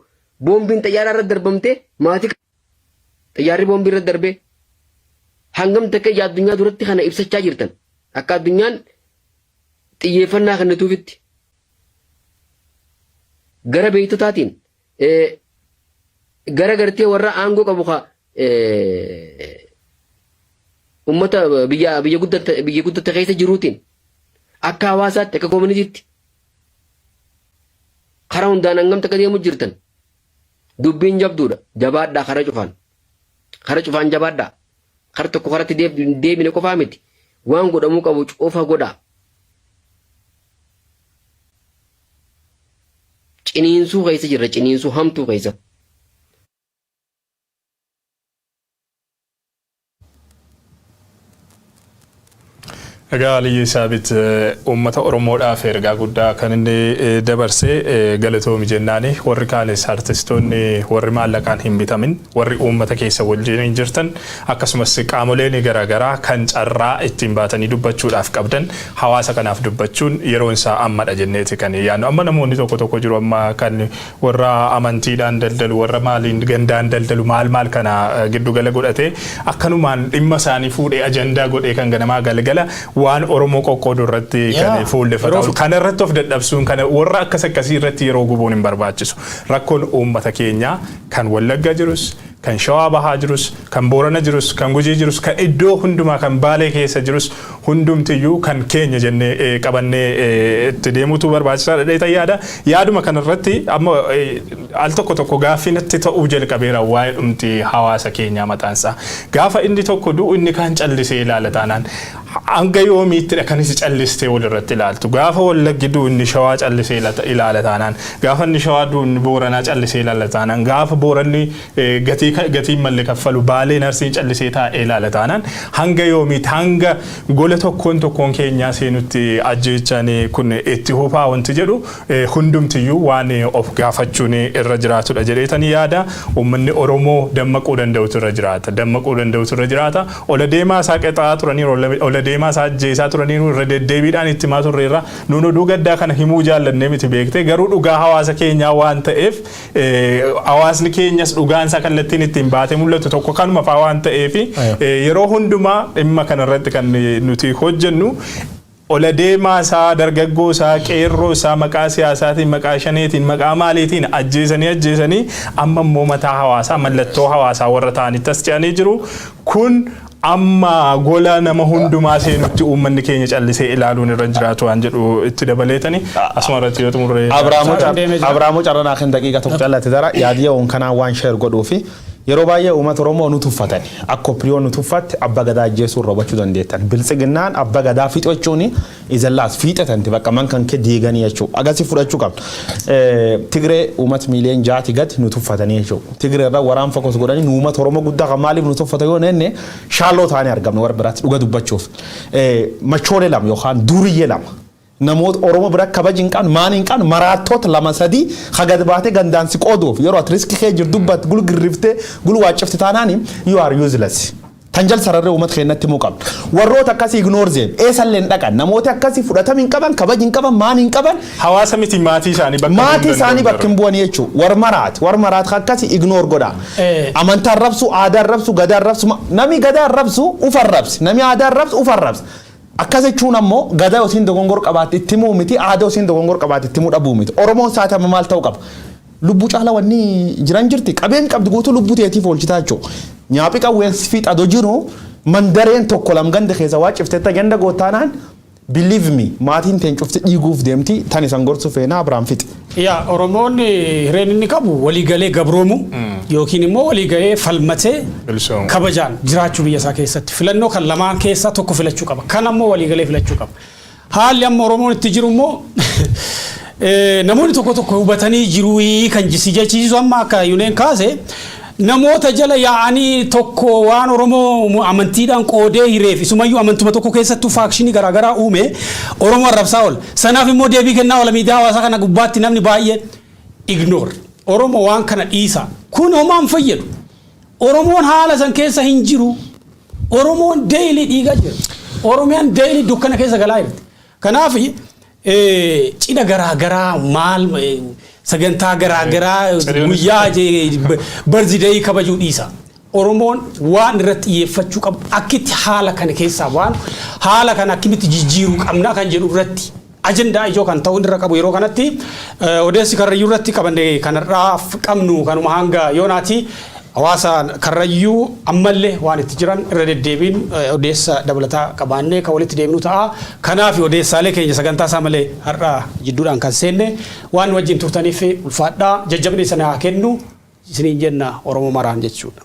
boombiin xayyaaraa irra darbamtee, maatii xayyaarri boombii irra darbee hangam takka ija addunyaa duratti kana ibsachaa jirtan akka addunyaan xiyyeeffannaa kennituufitti gara beektotaatiin, gara gartee warra aangoo qabu ka ummata biyya guddatte keessa jiruutiin, akka hawaasaatti, akka communitytti karaa hundaan hangam takka deemu jirtan. Dubbiin jabduudha, jabaadhaa. Kara cufaan jabaadhaa. Kara tokko karatti deebine qofaa miti, waan godhamuu qabu cufa godhaa. Ciniinsuu keessa jirra, ciniinsuu hamtuu keessa. Egaa Aliyyi Saabit uummata Oromoodhaaf ergaa guddaa kan inni dabarse, galatoomi jennaani. Warri kaanis, artistoonni warri maallaqaan hin bitamin, warri uummata keessa wajjin jirtan, akkasumas qaamoleen garaagaraa kan carraa ittiin baatanii dubbachuudhaaf qabdan, hawaasa kanaaf dubbachuun yeroon isaa ammadha jenneeti kan yaadnu. Amma namoonni tokko tokko jiru, amma kan warra amantiidhaan daldalu, warra maaliin gandaan daldalu, maal maal kana giddugala godhatee akkanumaan dhimma isaanii fuudhee ajandaa godhee kan ganamaa galgala Waan Oromoo qoqqoodu irratti kan fuulleffatamu. Kana irratti of dadhabsuun, kana warra akkas akkasii irratti yeroo gubuun hin barbaachisu. Rakkoon uummata keenyaa kan Wallagga jirus, kan Shawaa Bahaa jirus, kan Boorana jirus, kan Gujii jirus, kan iddoo hundumaa, kan Baalee keessa jirus, hundumtiyyuu kan keenya jennee qabannee itti deemuutu barbaachisaadha dheetan yaada. Yaaduma kanarratti amma al tokko tokko gaaffii natti ta'uu jalqabeera waa'ee dhumti hawaasa keenyaa mataansaa. Gaafa inni tokko du'u inni kaan callisee ilaala taanaan, hanga yoomiittidha kan isi callistee walirratti ilaaltu? Gaafa Wallaggi du'u inni Shawaa callisee ilaala taanaan, gaafa inni Shawaa du'u inni Booranaa callisee ilaala taanaan, gaafa Booranni gatii gatiin malle kaffalu Baaleen, Arsiin callisee taa'ee ilaala taanaan, hanga yoomiitti, hanga gola tokkoon tokkoon keenyaa seenutti ajjeechaan kun itti fufaa wanti jedhu hundumtiyyuu waan of gaafachuun irra jiraatudha jedheetanii yaada. Uummanni Oromoo dammaquu danda'utu irra jiraata. Dammaquu danda'utu irra jiraata. Ola deemaa isaa qexaa turaniiru, ola deemaa isaa ajjeesaa turaniiru, irra deddeebiidhaan itti himaa turreerra. Nuun oduu gaddaa kana himuu jaallannee miti, beektee, garuu dhugaa hawaasa keenyaa waan ta'eef, hawaasni keenyas dhugaan isaa kallattiin ittiin baatee mul'atu tokko kanuma fa'aa waan ta'eef, yeroo hundumaa dhimma kanarratti kan nuti hojjennu ola deemaa isaa, dargaggoo isaa, qeerroo isaa maqaa siyaasaatiin, maqaa shaneetiin, maqaa maaliitiin ajjeesanii ajjeesanii, amma immoo mataa hawaasaa, mallattoo hawaasaa warra ta'anitti as ce'anii jiru. Kun amma gola nama hundumaa seenutti uummanni keenya callisee ilaaluun irra jiraatu waan jedhu itti dabaleetani asuma irratti yoo xumurre. Abraamoo, carranaa kan daqiiqa tokko callate dara yaadiyya kanaa waan share godhuu fi yeroo baay'ee uummata Oromoo nu tuffatan, akka OPDOn nu tuffatte abba gadaa ajjeesuu irra hubachuu dandeettan. Biltsiginnaan abba gadaa fixachuun izallaas fiixatanti bakka man kan kee diiganii jechuudha. Agasii fudhachuu qabna. Tigree uummata miiliyoon 6ti gadi nu tuffatanii jechuudha. Tigree irra waraan focus godhanii nu uummata Oromoo guddaa kan maaliif nu tuffata yoo nenne, shaalloo taanee argamna warra biraatti dhuga dubbachuuf. Machoolee lama yookaan duriyyee lama, namoota Oromoo bira kabaji hin qabne, maan hin qabne, maraattoota lama sadii hagad baatee gandaan si qooduuf yeroo ati risk kee jirtu dubbat gul girriftee gul waacifte taanaani, you are useless. Tan jal sararree uummata keenyatti himuu qabna. Warroota akkasii ignore them. Eessallee hin dhaqan. Namoota akkasii fudhatama hin qaban, kabaji hin qaban, maan hin qaban. Hawaasa miti, maatii isaanii bakka Maatii isaanii bakka hin bu'anii jechuudha. War maraati. War maraati akkasii ignore godha. Amantaan rabsu, aadaan rabsu, gadaan rabsu. Nami gadaan rabsu ufan rabsi. Nami aadaan rabsu ufan rabsi. Akkas jechuun ammoo gadaa osiin dogongor qabaatte itti himuu miti, aadaa osiin dogongor qabaatte itti himuu dhabuu miti. Oromoon saati amma maal ta'uu qaba? Lubbuu caala wanni jiran jirti. Qabeen qabdi guutuu lubbuu teetiif oolchitaa jechuudha. Nyaaphi qawween fiixadoo jiru mandareen tokko lam ganda keessa waa ciftetta ganda gootaanaan, believe me, maatiin teen cufti dhiiguuf deemti. Tan isan gorsu feenaa. Abiraan fixi. Yaa, Oromoon hireen inni qabu waliigalee gabroomu yookiin immoo waliigalee falmatee kabajaan jiraachuu biyya isaa keessatti filannoo kan lamaan keessaa tokko filachuu qaba. Kan ammoo waliigalee filachuu qaba. Haalli amma Oromoon itti jiru immoo namoonni tokko tokko hubatanii jiru kan si jechiisu amma akka Yuneen kaase, namoota jala yaa'anii tokko waan Oromoo amantiidhaan qoodee hireef, isumayyuu amantuma tokko keessattuu faction garaagaraa uume Oromoo arrabsaa oola. Sanaaf immoo deebii kennaa oola miidiyaa hawaasaa kana gubbaatti namni baay'een. Ignore. Oromoo waan kana dhiisa. Kun homaa hin fayyadu. Oromoon haala san keessa hin jiru. Oromoon daily dhiigaa jira. Oromiyaan daily dukkana keessa galaa jirti. Kanaaf cidha garaagaraa, maal, sagantaa garaagaraa, guyyaa birthday kabajuu dhiisa. Oromoon waan irratti xiyyeeffachuu qabu akkitti haala kana keessaa waan haala kana akkamitti jijjiiruu qabna kan jedhu irratti ajandaa ijoo kan ta'uu irra qabu. Yeroo kanatti odeessi Karrayyuu irratti qabanne kanarraa qabnu kanuma hanga yoonaati. Hawaasa Karrayyuu ammallee waan itti jiran irra deddeebiin odeessa dabalataa qabaannee kan walitti deemnu ta'a. Kanaaf odeessaalee keenya sagantaa isaa malee har'a jidduudhaan kan seenne waan wajjin turtaniif ulfaadhaa, jajjabni sana haa kennu isiniin jenna Oromoo maraan jechuudha.